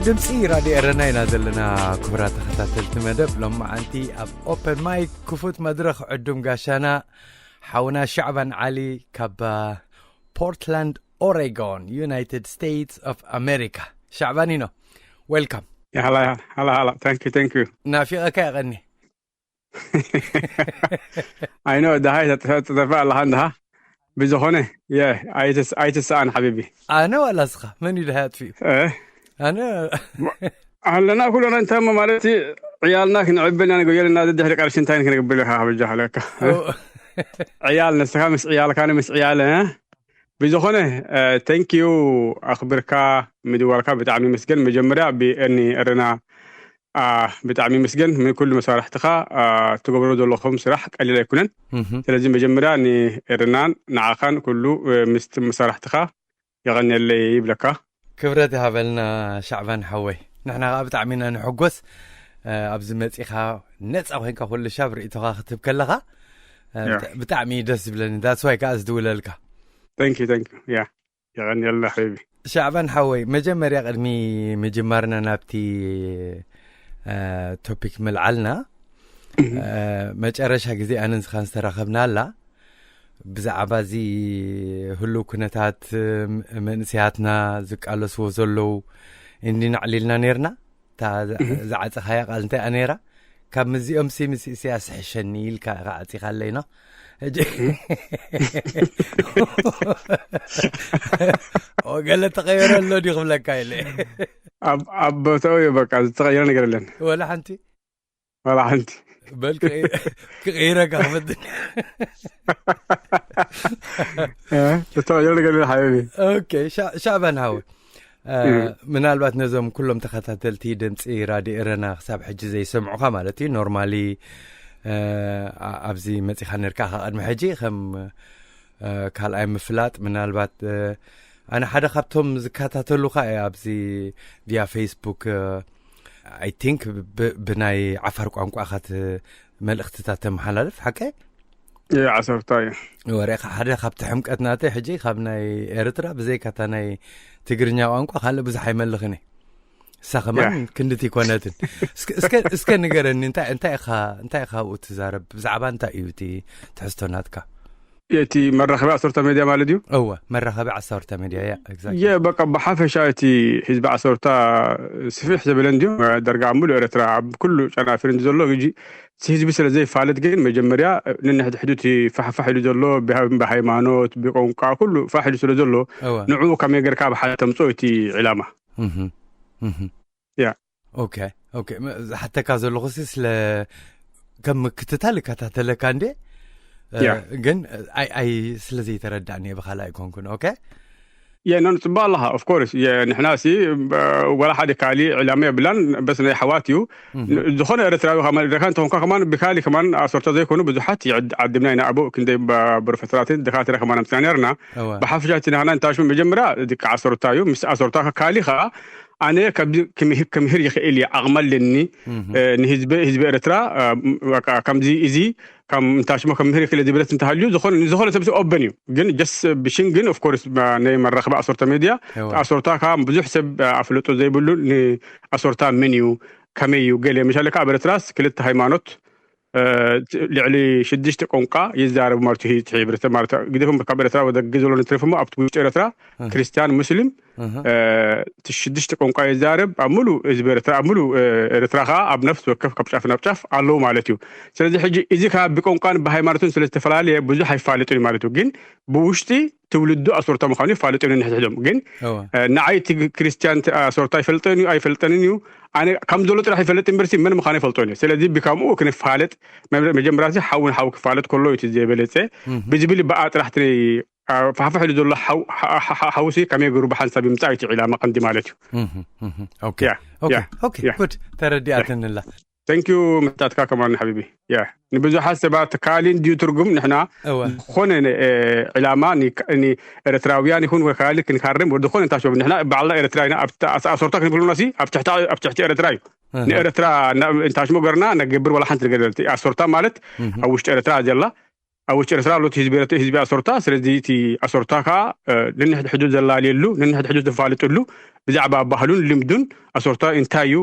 ድምፂ ራድዮ ኤረና ኢና ዘለና። ክቡራት ተኸታተልቲ መደብ ሎማዓንቲ ኣብ ኦፐን ማይክ ክፉት መድረኽ ዕዱም ጋሻና ሓውና ሻዕባን ዓሊ ካብ ፖርትላንድ ኦሬጎን፣ ዩናይትድ ስቴትስ ኦፍ ኣሜሪካ። ሻዕባኒኖ፣ ዌልካም። ሃላ ሃላ ሃላ። ታንኪ ታንኪ። ናፊቐካ ይቐኒ። ኣይኖ፣ ደሃይ ተጠፋ ኣለኻ እንድኻ። ብዝኾነ፣ የ ኣይትስኣን ሓቢቢ። ኣነ ዋላ እስኻ መን እዩ ደሃይ ኣጥፊኡ? ኣነ ኣለና ኩሎና እንተ ማለት፣ ዕያልና ክንዕብል ኢና ንገየልና፣ ድሕሪ ቀርሺ እንታይ ክንገብር ኢኻ? በጃኻ ለካ ዕያል ንስኻ ምስ ዕያልካ፣ ምስ ዕያለ ብዝኾነ፣ ተንኪዩ፣ ኣኽብርካ ምድዋልካ ብጣዕሚ ምስገን። መጀመርያ ብእኒ እርና ብጣዕሚ ምስገን፣ ንኩሉ መሳርሕትኻ ትገብሮ ዘለኹም ስራሕ ቀሊል ኣይኩነን። ስለዚ መጀመርያ ንእርናን ንዓኻን ኩሉ ምስቲ መሳርሕትኻ የቐንየለይ ይብለካ። ክብረት ይሃበልና ሻዕባን ሓወይ፣ ንሕና ከዓ ብጣዕሚ ኢና ንሕጎስ። ኣብዚ መፂኻ ነፃ ኮይንካ ኩሉ ሻብ ርእቶኻ ክትህብ ከለኻ ብጣዕሚ እዩ ደስ ዝብለኒ። ዳስዋይ ከዓ ዝድውለልካ። ተንኪ ተንኪ። ያ፣ የቐንየልና ሓቢቢ። ሻዕባን ሓወይ፣ መጀመርያ ቅድሚ ምጅማርና ናብቲ ቶፒክ ምልዓልና፣ መጨረሻ ግዜ ኣነን ዝኻን ዝተራኸብና ኣላ፣ ብዛዕባ እዚ ህሉው ኩነታት መንእሰያትና ዝቃለስዎ ዘለዉ እንዲ ነዕሊልና ነርና። እታ ዝዓፀኻያ ቃል እንታይ እያ ነይራ? ካብ ምዚኦም ሲ ምስ ኢሳያስ ሕሸኒ ኢልካ ኢኻ ዓፂኻለይ ኖ። ሕጂ ገለ ተቐየረ ኣሎ ድዩ ክብለካ ኢለ። ኣብ ቦታኡ እዩ በቃ፣ ዝተቐየረ ነገር የለን። ወላ ሓንቲ ወላ ሓንቲ። በል ክቕይረካ ክፈትን። ዝተቐየረ ነገር የለን ሓቢቢ። ኦኬ፣ ሻዕባን ሓወይ፣ ምናልባት ነዞም ኩሎም ተኸታተልቲ ድምፂ ራድዮ ኤረና ክሳብ ሕጂ ዘይሰምዑኻ ማለት እዩ፣ ኖርማሊ ኣብዚ መፂኻ ነርካ ካብ ቅድሚ ሕጂ ከም ካልኣይ ምፍላጥ፣ ምናልባት ኣነ ሓደ ካብቶም ዝከታተሉኻ እየ ኣብዚ ቪያ ፌስቡክ፣ ኣይ ቲንክ ብናይ ዓፋር ቋንቋ ኢኻ መልእኽትታት ተመሓላልፍ፣ ሓቀይ? ዓሰርታ እዩ። ወሬኻ ሓደ ካብቲ ሕምቀት ናተይ ሕጂ ካብ ናይ ኤርትራ ብዘይካታ ናይ ትግርኛ ቋንቋ ካልእ ብዙሕ ኣይመልኽን እየ። እሳ ከማን ክንድቲ ይኮነትን። እስከ ንገረኒ፣ እንታይ እንታይ ኢኻ እንታይ ኢኻ ኣብኡ ትዛረብ? ብዛዕባ እንታይ እዩ እቲ ትሕዝቶ ናትካ? እቲ መራኸቢ ኣሰርታ ሜድያ ማለት ድዩ? እወ፣ መራኸቢ ኣሰርታ ሜድያ። ያ፣ የ በቃ ብሓፈሻ እቲ ህዝቢ ኣሰርታ ስፍሕ ዘበለ እንድዩ። ደርጋ ኣብ ሙሉእ ኤርትራ ኣብ ኩሉ ጨናፍር እንዲ ዘሎ ግጂ እቲ ህዝቢ ስለ ዘይፋለጥ ግን መጀመርያ ንንሕድሕዱ እቲ ፋሕፋሕ ኢሉ ዘሎ ብሃይማኖት ብቆንቋ ኩሉ ፋሕ ኢሉ ስለ ዘሎ ንዕኡ ከመይ ገርካ ኣብ ሓደ ተምፅኦ እቲ ዕላማ። ኦኬ፣ ኦኬ። ዝሓተካ ዘለኹ ሲ ስለ ከም ምክትታል እከታተለካ እንዴ፣ ግን ኣይ ኣይ ስለ ዘይተረዳእኒ እየ ብኻልእ ኣይኮንኩን። ኦኬ። የነን ጽባህ ኣለኻ። ኦፍ ኮርስ ንሕና ሲ ወላ ሓደ ካሊ ዕላማ የብላን፣ በስ ናይ ሓዋት እዩ። ዝኾነ ኤርትራዊ ከማን ደካ እንተኾንካ ከማን ብካሊ ከማን ኣሰርታ ዘይኮኑ ብዙሓት ዓድምና ኢና። ኣቦ ክንደይ ፕሮፌሰራትን ደካትረ ከማን ኣምፅና ነርና። ብሓፈሻ እቲ ናህና እንታሽሙ መጀመርያ ድቂ ኣሰርታ እዩ። ምስ ኣሰርታ ካሊ ከዓ ኣነ ከብዚ ክምህር ይኽእል እየ፣ ዓቕሚ ኣለኒ ንህዝቢ ህዝቢ ኤርትራ። ከምዚ እዚ ከም እንታሽሞ ከምህር ይኽእል ዝብለት እንተሃልዩ ዝኾነ ንዝኾነ ሰብ ኦበን እዩ። ግን ጀስ ብሽን ግን ኦፍኮርስ ናይ መራኸቢ ኣሰርታ ሜድያ ኣሰርታ ካብ ብዙሕ ሰብ ኣፍልጦ ዘይብሉ ንኣሰርታ ምን እዩ ከመይ እዩ ገለ መሻለ ካብ ኤርትራስ ክልተ ሃይማኖት ልዕሊ ሽዱሽተ ቋንቋ ይዛረቡ ማለት እዩ። ህብረተሰብ ማለት ግደፎም ካብ ኤርትራ ወደ ግዜ ዘሎ ንትርፍሞ ኣብቲ ውሽጢ ኤርትራ ክርስቲያን ሙስሊም እቲ ሽዱሽተ ቋንቋ ይዛረብ ኣብ ሙሉ ህዝቢ ኤርትራ ኣብ ሙሉ ኤርትራ ከዓ ኣብ ነፍሲ ወከፍ ካብ ጫፍ ናብ ጫፍ ኣለዉ ማለት እዩ። ስለዚ ሕጂ እዚ ከዓ ብቋንቋን ብሃይማኖትን ስለ ዝተፈላለየ ብዙሕ ኣይፋልጥን እዩ ማለት እዩ። ግን ብውሽጢ ትውልዱ ኣሰርታ ምዃኑ ይፋልጡ እዮም ነንሕድሕዶም። ግን ንዓይ እቲ ክርስቲያን ኣሰርታ ይፈልጠን እዩ ኣይፈልጠንን እዩ። ኣነ ከም ዘሎ ጥራሕ ይፈልጥ እምበርሲ መን ምዃኑ ይፈልጦን እዩ። ስለዚ ብከምኡ ክንፋለጥ መጀመርያ ሓውን ሓው ክፋለጥ ከሎ እቲ ዝበለፀ ብዝብል በኣ ጥራሕ ፋሕፋሕ ኢሉ ዘሎ ሓውሲ ከመይ ገሩ ብሓንሳብ ይምፃእ እቲ ዒላማ ቀንዲ ማለት እዩ። ጉድ ተረዲኣትንላ። ተንኪዩ ምሕታትካ ከማን ሓቢቢ። ንብዙሓት ሰባት ካሊን ድዩ ትርጉም ንሕና ዝኾነ ዕላማ ኤርትራውያን ይኹን ወይ ካሊ ክንካርም ወደ ዝኾነ እንታሽሞ ንሕና ባዕልና ኤርትራ ኢና። ኣብቲ ኣሰርታ ክንብሉና ሲ ኣብ ትሕቲ ኤርትራ እዩ። ንኤርትራ እንታሽሞ ገርና ነገብር ዋላ ሓንቲ ነገር ኣሰርታ ማለት ኣብ ውሽጢ ኤርትራ ዘላ ኣብ ውሽጢ ኤርትራ ኣሎ ህዝቢ ኣሰርታ። ስለዚ እቲ ኣሰርታ ከዓ ንንሕድሕዱ ዘላልየሉ ንንሕድሕዱ ዘፋልጥሉ ብዛዕባ ባህሉን ልምዱን ኣሶርታ እንታይ እዩ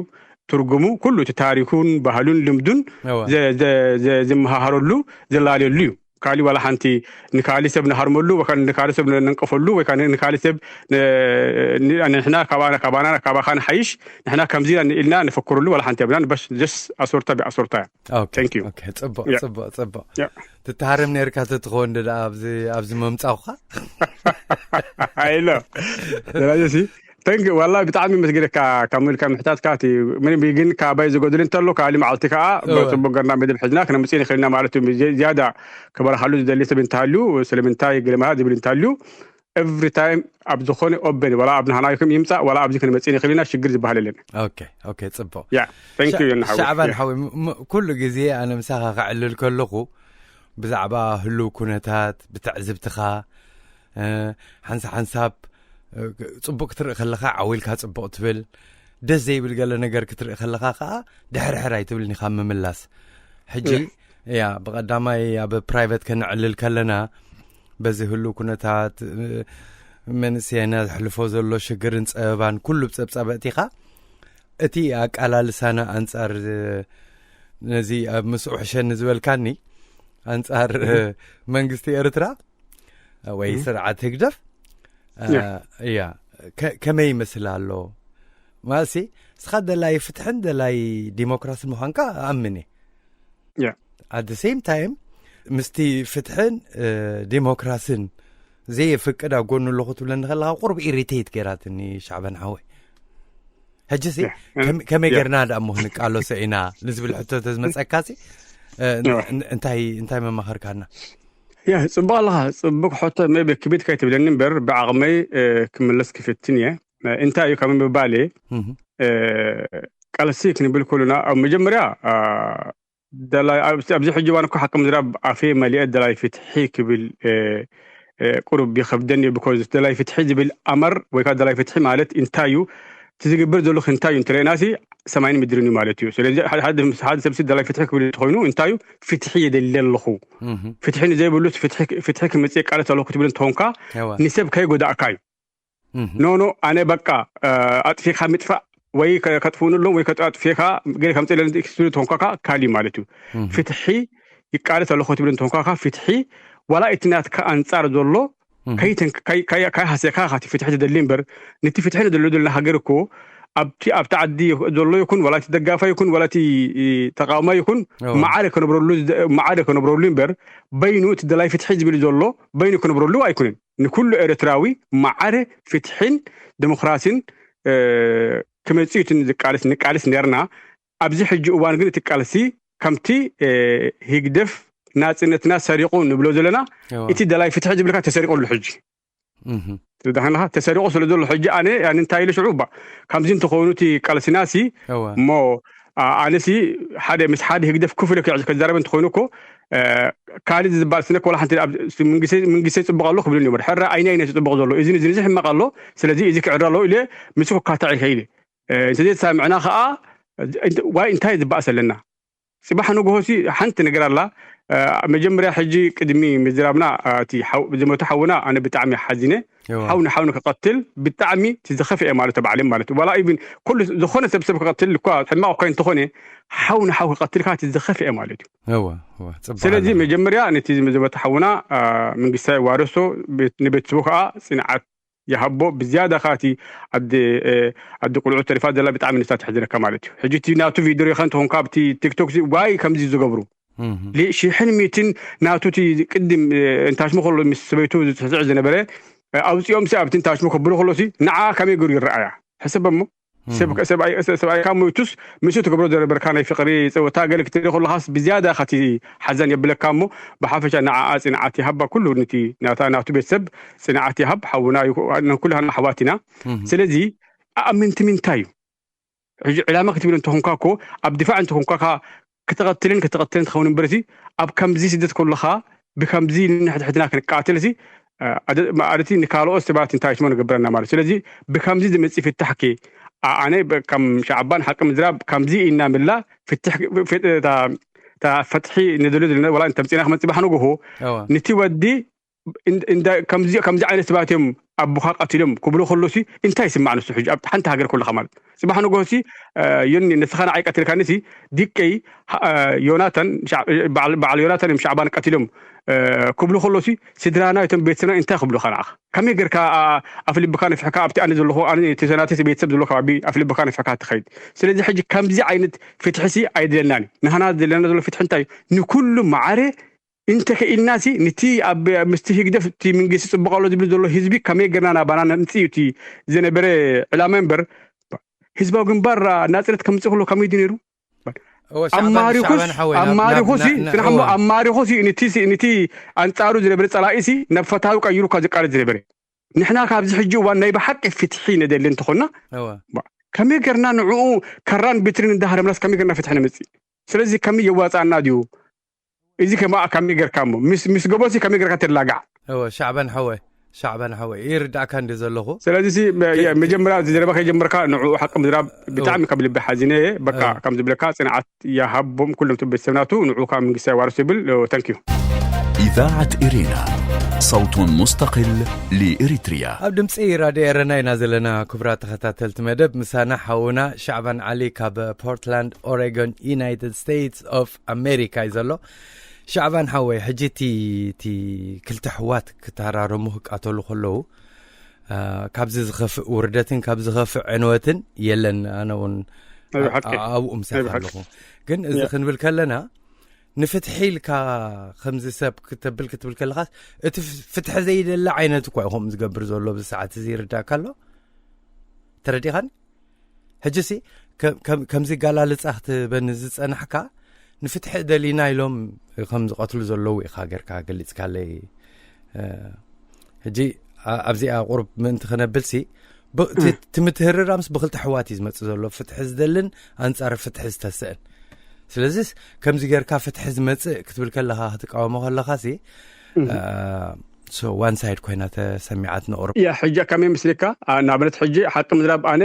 ትርጉሙ፣ ኩሉ እቲ ታሪኩን ባህሉን ልምዱን እወ። ዘ- ዘ- ዘ- ዝመሃሃረሉ ዘላለየሉ እዩ። ካሊእ ዋላ ሓንቲ ንካሊእ ሰብ ንሃርመሉ ወይ ከዓ ንካሊእ ሰብ ነንቀፈሉ ወይ ከዓ ንካሊእ ሰብ ን- ን- ንሕና ካባና ካባና ካባኻ ንሓይሽ ንሕና ከምዚ ኢና ኢልና ንፈክረሉ ዋላ ሓንቲ የብልናን። በስ ጀስ ኣሶርታ ብኣሶርታ እያ። ኦኬ፣ Thank you። ኦኬ፣ ጽቡቅ Yeah. ጽቡቅ ጽቡቅ። Yeah. ትተሃረም ነርካ ተትኸውን ደኣ ኣብዚ ኣብዚ ምምጻውካ ኣይሎ ስለዚ ተንክ ዋላ ብጣዕሚ መስግደካ ካብ ምልካ ምሕታትካ እቲ ምንም ግን ካባይ ዝጎድል እንተሎ ካሊ መዓልቲ ከዓ እወ። ብፅቡቅ ገርና መደብ ሕዝና ክነምፅእ ንክእልና ማለት እዩ። ዝያዳ ክበረሃሉ ዝደሊ ሰብ እንተሃልዩ ስለምንታይ ግለመሃ ዝብል እንተሃልዩ every time ኣብ ዝኾነ ኦበን ዋላ ኣብ ናህናይኩም ይምፃእ ዋላ ኣብዚ ክንመፅእ ንክእል ኢና። ሽግር ዝበሃል የለን። ኦኬ ኦኬ፣ ጽቡቅ። ያ thank you ዮና ሓወይ። ሻዕባን ያ። ሓወይ ም- ም- ኩሉ ግዜ ኣነ ምሳኻ ከዕልል ከለኹ ብዛዕባ ህሉው ኩነታት ብትዕዝብትኻ እ፣ ሓንሳ ሓንሳብ እ፣ ጽቡቅ ክትርኢ ከለኻ ዓዊልካ ጽቡቅ ትብል፣ ደስ ዘይብል ገለ ነገር ክትርኢ ከለኻ ከዓ ድሕርሕር ኣይትብልን ኢኻ ምምላስ። ሕጂ ያ ብቐዳማይ ኣብ ፕራይቨት ከነዕልል ከለና በዚ ህሉ ኩነታት እ፣ መንእሰያና ዘሕልፎ ዘሎ ሽግርን ጸበባን ኩሉ ብጸብጻብ ኣእቲኻ እቲ ኣቃላልሳና ኣንጻር እ፣ ነዚ ኣብ ምስኡ ሕሸኒ ዝበልካኒ ኣንጻር እ፣ መንግስቲ ኤርትራ ወይ ስርዓት ህግደፍ እ፣ ያ። እያ ከ- ከመይ ይመስል ኣሎ ማለትሲ እስኻ ደላይ ፍትሕን ደላይ ዲሞክራስን ምዃንካ ኣምን እየ። ያ። At the same time ምስቲ ፍትሕን እ፣ ዲሞክራስን ዘየፍቅድ ኣብ ጎኑ ኣለኹ ትብለኒ ከለካ ቁርብ ኢሪቴት ገይራትኒ ሻዕበን ሓወይ። ሕጂ ሲ ያ። ከመ- ከመይ ያ። ጌርና ደኣ እሞ ክንቃለሶ ኢና ንዝብል ሕቶ ተዝመፀካ ሲ እ፣ ያ። ን- እንታይ እንታይ መማኸርካና? ያ ጽቡቅ ኣለኻ። ጽቡቅ ሕቶ maybe ክቢድ ከይትብለኒ እምበር ብዓቕመይ እ፣ ክምለስ ክፍትን እየ። እ፣ እንታይ እዩ ካብ ምባል እህ፣ እ፣ ቃልሲ ክንብል ከሉና ኣብ መጀመርያ እ፣ ደላይ ኣብ- ኣብዚ ሕጂ እዋን እኮ ሓቂ ምዝራብ ኣፌ መሊአ ደላይ ፍትሒ ክብል እ፣ እ፣ ቁሩብ ይኸብደኒ እዩ። Because ደላይ ፍትሒ ዝብል ኣመር ወይ ከዓ ደላይ ፍትሒ ማለት እንታይ እዩ እቲ ዝግበር ዘሎ እንታይ እዩ እንተለና ሲ ሰማይን ምድርን እዩ ማለት እዩ። ስለዚ ሓደ- ሓደ ሓደ ሰብ ሲ ደላይ ፍትሒ ክብል እንተኮይኑ እንታይ እዩ ፍትሒ የደሊ ኣለኹ እህ፣ ፍትሒ ንዘይብሉ ፍትሒ ፍትሒ ክመፅእ ቃለስ ኣለኹ ክትብል እንተኾንካ እወ፣ ንሰብ ከይጎዳእካ እዩ። እህ፣ ኖ ኖ ኣነ በቃ እ፣ ኣጥፊካ ምጥፋእ ወይ ከ- ከጥፍኡኒ ኣለዎም ወይ ከጥ- ኣጥፊካ ገለ ከምፅእ ለኒ ክትብል እንተኾንካ ካሊ ማለት እዩ። እህ፣ ፍትሒ ይቃለስ ኣለኹ ክትብል እንተኾንካ ፍትሒ ዋላ እቲ ናትካ ኣንፃር ዘሎ እህ፣ ከይተንክ- ከይ- ከይ- ከይሃሰካ ካቲ ፍትሒ ትደሊ እምበር ነቲ ፍትሒ ንደሎ ዘለና ሃገር እኮ ኣብቲ ኣብቲ ዓዲ ዘሎ ይኩን ዋላ እቲ ደጋፋ ይኩን ዋላ እቲ እ፣ ተቃውማ ይኩን እወ፣ ማዓረ ከነብረሉ ዝደ- ማዓረ ከነብረሉ እምበር በይኑ እቲ ደላይ ፍትሒ ዝብል ዘሎ በይኑ ከነብረሉ ኣይኩንን። ንኩሉ ኤርትራዊ ማዓረ ፍትሕን ዲሞክራሲን እ፣ ክመፅእ እዩ እቲ ዝቃልስ ንቃልስ ነርና። ኣብዚ ሕጂ እዋን ግን እቲ ቃልሲ ከምቲ እ፣ ህግደፍ ናፅነትና ሰሪቑ ንብሎ ዘለና እወ፣ እቲ ደላይ ፍትሒ ዝብልካ ተሰሪቑ ኣሎ ሕጂ እህ፣ ትርዳኸናኻ ተሰሪቑ ስለ ዘሎ ሕጂ ኣነ ኣነ እንታይ ኢሉ ሽዑ ባ ከምዚ እንተኾይኑ እቲ ቃልሲና ሲ እወ፣ እሞ ኣ- ኣነሲ ሓደ ምስ ሓደ ህግደፍ ክፍለ ክዛረብ እንተኾይኑ እኮ እ፣ ካልእ ዝበሃል ስነ ኮላ ሓንቲ ኣብ- መንግስቲ መንግስቲ ጽቡቕ ኣሎ ክብልኒ እምበር ሕራ ኣይኒ ኣይነ ጽቡቕ ዘሎ እዚ እዚ እዚ ሕማቕ ኣሎ ስለዚ እዚ ክዕረ ኣሎ ኢለ ምስ ኮካታዕ ኢልካ ኢለ እ፣ እንተዘይተሳምዕና ከዓ ዋይ እንታይ ዝበኣስ ኣለና። ጽባሕ ንግሆ ሲ ሓንቲ ነገር ኣላ እ፣ መጀመርያ ሕጂ ቅድሚ ምዝራብና እ፣ እቲ ሓው- ዝመቱ ሓውና ኣነ ብጣዕሚ ሓዚነ እወ፣ ሓው ንሓው ንክቐትል ብጣዕሚ እቲ ዝኸፍአ ማለት ባዕሎም ማለት ዋላ ኢቭን ኩሉ ዝኾነ ሰብ ሰብ ክቐትል እኳ ሕማቕ እኳ እንተኾነ ሓው ንሓው ክቐትልካ እቲ ዝኸፍአ ማለት እዩ። እወ፣ እወ፣ ጽቡቕ ስለዚ ኣለኻ። መጀመርያ ነቲ ዝመተ ሓውና አ፣ መንግስታይ ዋረሶ ቤት- ንቤተሰቡ ከዓ ፅንዓት ይሃቦ። ብዝያዳ ከዓ እቲ ኣደ እ፣ ኣደ ቁልዑ ተሪፋ ዘላ ብጣዕሚ ንሳ ትሕዝነካ ማለት እዩ። ሕጂ እቲ ናቱ ቪድዮ ሪኢኻ እንተኾንካ ኣብቲ ቲክቶክ እዚ ዋይ ከምዚ ዝገብሩ እህ፣ ሊ- ሽሕን ሚእትን ናቱ እቲ ቅድም እ፣ እንታሽሞ ከሎ ምስ ሰበይቱ ዝስዕስዕ ዝነበረ እ፣ ኣውፂኦም ሲ ኣብቲ እንታሽሞ ከብሉ ከሎ ሲ ንዓ ከመይ ገይሩ ይረኣያ ሕሰብ እሞ ሰብ- ሰብኣይ- ሰብኣይካ ሞይቱስ ምስኡ ትገብሮ ዝነበርካ ናይ ፍቅሪ ፀወታ ገለ ክትርኢ ከለካስ ብዝያዳ ካቲ ሓዘን የብለካ እሞ ብሓፈሻ ንዓኣ ፅንዓት ይሃባ ኩሉ ንቲ ናታ ናቱ ቤተሰብ ፅንዓት ይሃብ ሓውና ይኩ- ንኩላህና ኣሕዋት ኢና። ስለዚ ኣእምንቲ ምንታይ እዩ ሕጂ ዕላማ ክትብል እንተኾንካ እኮ ኣብ ድፋዕ እንተኾንካ ክትቐትልን ክትቐትልን ትኸውን እምበርሲ ኣብ ከምዚ ስደት ከለኻ ብከምዚ ንሕድሕድና ክንቃተል ሲ ኣደቲ ንካልኦት ሰባት እንታይ ሽሞ ንገብረና ማለት ስለዚ ብከምዚ ዝመፅእ ፍታሕ ከ ኣነ ከም ሻዕባን ሓቂ ምዝራብ ከምዚ ኢና ምላ ፍትሕ ፍትሒ ንደሉ ዘለና ወላ እንተምፅና ክመፅእ ባሕ ንግሆ ንቲ ወዲ ከምዚ ዓይነት ሰባት እዮም ኣቦኻ ቀቲሎም ክብሎ ከሎሲ እንታይ ይስማዕ ንሱ? ሕጂ ኣብ ሓንቲ ሃገር ከለኻ ማለት ጽባሕ ንግሆሲ ዮኒ ንስኻ ንዓይ ቀቲልካኒሲ ዲቀይ ዮናታን በዓል ዮናታን እዮም ሻዕባን ቀቲሎም ክብሉ ከሎሲ ስድራና እቶም ቤተሰብና እንታይ ክብሉካ ንዓኻ? ከመይ ጌርካ ኣፍልብካ ነፊሕካ ኣብቲ ኣነ ዘለኹ ኣነ እቲ ናተይ ቤተሰብ ዘሎ ከባቢ ኣፍልብካ ነፊሕካ ትኸይድ? ስለዚ ሕጂ ከምዚ ዓይነት ፍትሕሲ ኣይድለናን። ንህና ዘለና ዘሎ ፍትሒ እንታይ እዩ? ንኩሉ ማዕረ እንተክኢልናሲ ንቲ ኣብ ምስቲ ህግደፍ እቲ መንግስቲ ጽቡቕ ኣሎ ዝብል ዘሎ ህዝቢ ከመይ ጌርና ናባና ነምጽእ እዩ እቲ ዝነበረ ዕላማ እምበር ህዝባዊ ግንባር ናጽነት ከምጽእ ከሎ ከመይ ድዩ ነይሩ? ኣማሪኹስ ኣማሪኹሲ ኣማሪኹሲ ንቲ ኣንጻሩ ዝነበረ ጸላኢሲ ናብ ፈታዊ ቀይሩ ካብ ዝቃለስ ዝነበረ ንሕና ካብዚ ሕጂ እዋን ናይ ብሓቂ ፍትሒ ነደሊ እንተኾና ከመይ ጌርና ንዕኡ ከራን ብትርን እንዳሃረምናስ ከመይ ጌርና ፍትሒ ነምጽእ? ስለዚ ከመይ የዋጻና ድዩ? እዚ ከማ ከመይ ጌርካ እሞ ምስ ምስ ገቦሲ ከመይ ጌርካ ተላጋዕ? እወ ሻዕባን ሓወይ ሻዕባን ሓወይ ይርዳእካ እንዲ ዘለኹ። ስለዚ ሲ መጀመርያ እዚ ዘረባ ከይጀመርካ ንዕኡ ሓቂ ምዝራብ ብጣዕሚ ካብ ልቢ ሓዚነ እየ። በቃ ከም ዝብለካ ጽንዓት ያሃቦም ኩሎም ቱ ቤተሰብናቱ ንዑ ካብ መንግስቲ ያዋርሱ ይብል። ተንኪዩ። إذاعة إرينا، صوت مستقل لإريتريا. ኣብ ድምፂ ራድዮ ኤረና ኢና ዘለና። ክቡራት ተኸታተልቲ መደብ ምሳና ሓውና ሻዕባን ዓሊ ካብ ፖርትላንድ ኦሬጎን ዩናይትድ ስቴትስ ኦፍ ኣሜሪካ እዩ ዘሎ። ሻዕባን ሓወይ ሕጂ እቲ እቲ ክልተ ኣሕዋት ክተሃራረሙ ክቃተሉ ከለዉ ካብዚ ዝኸፍእ ውርደትን ካብ ዝኸፍእ ዕንወትን የለን። ኣነ እውን ኣብኡ ምሳኻ ኣለኹ። ግን እዚ ክንብል ከለና ንፍትሒ ኢልካ ከምዚ ሰብ ክተብል ክትብል ከለኻ እቲ ፍትሒ ዘይደሊ ዓይነት እኳ እዩ ከምኡ ዝገብር ዘሎ ኣብዚ ሰዓት እዚ ይርዳእካ ኣሎ። ተረዲኻኒ? ሕጂሲ ከምዚ ጋላልፃ ክትበኒ ዝፀናሕካ ንፍትሒ ደሊና ኢሎም ከም ዝቐትሉ ዘለዉ ኢኻ ጌርካ ገሊፅካለይ። ሕጂ ኣብዚኣ ቁሩብ ምእንቲ ክነብልሲ ትምትህርራምስ ብክልተ ኣሕዋት እዩ ዝመፅእ ዘሎ፣ ፍትሒ ዝደልን ኣንፃር ፍትሒ ዝተስእን። ስለዚስ ከምዚ ጌርካ ፍትሒ ዝመፅእ ክትብል ከለኻ ክትቃወሞ ከለኻሲ ዋን ሳይድ ኮይና ተሰሚዓት ንቁርብ። ያ ሕጂ ከመይ ምስልካ ንኣብነት ሕጂ ሓቂ ምዝራብ ኣነ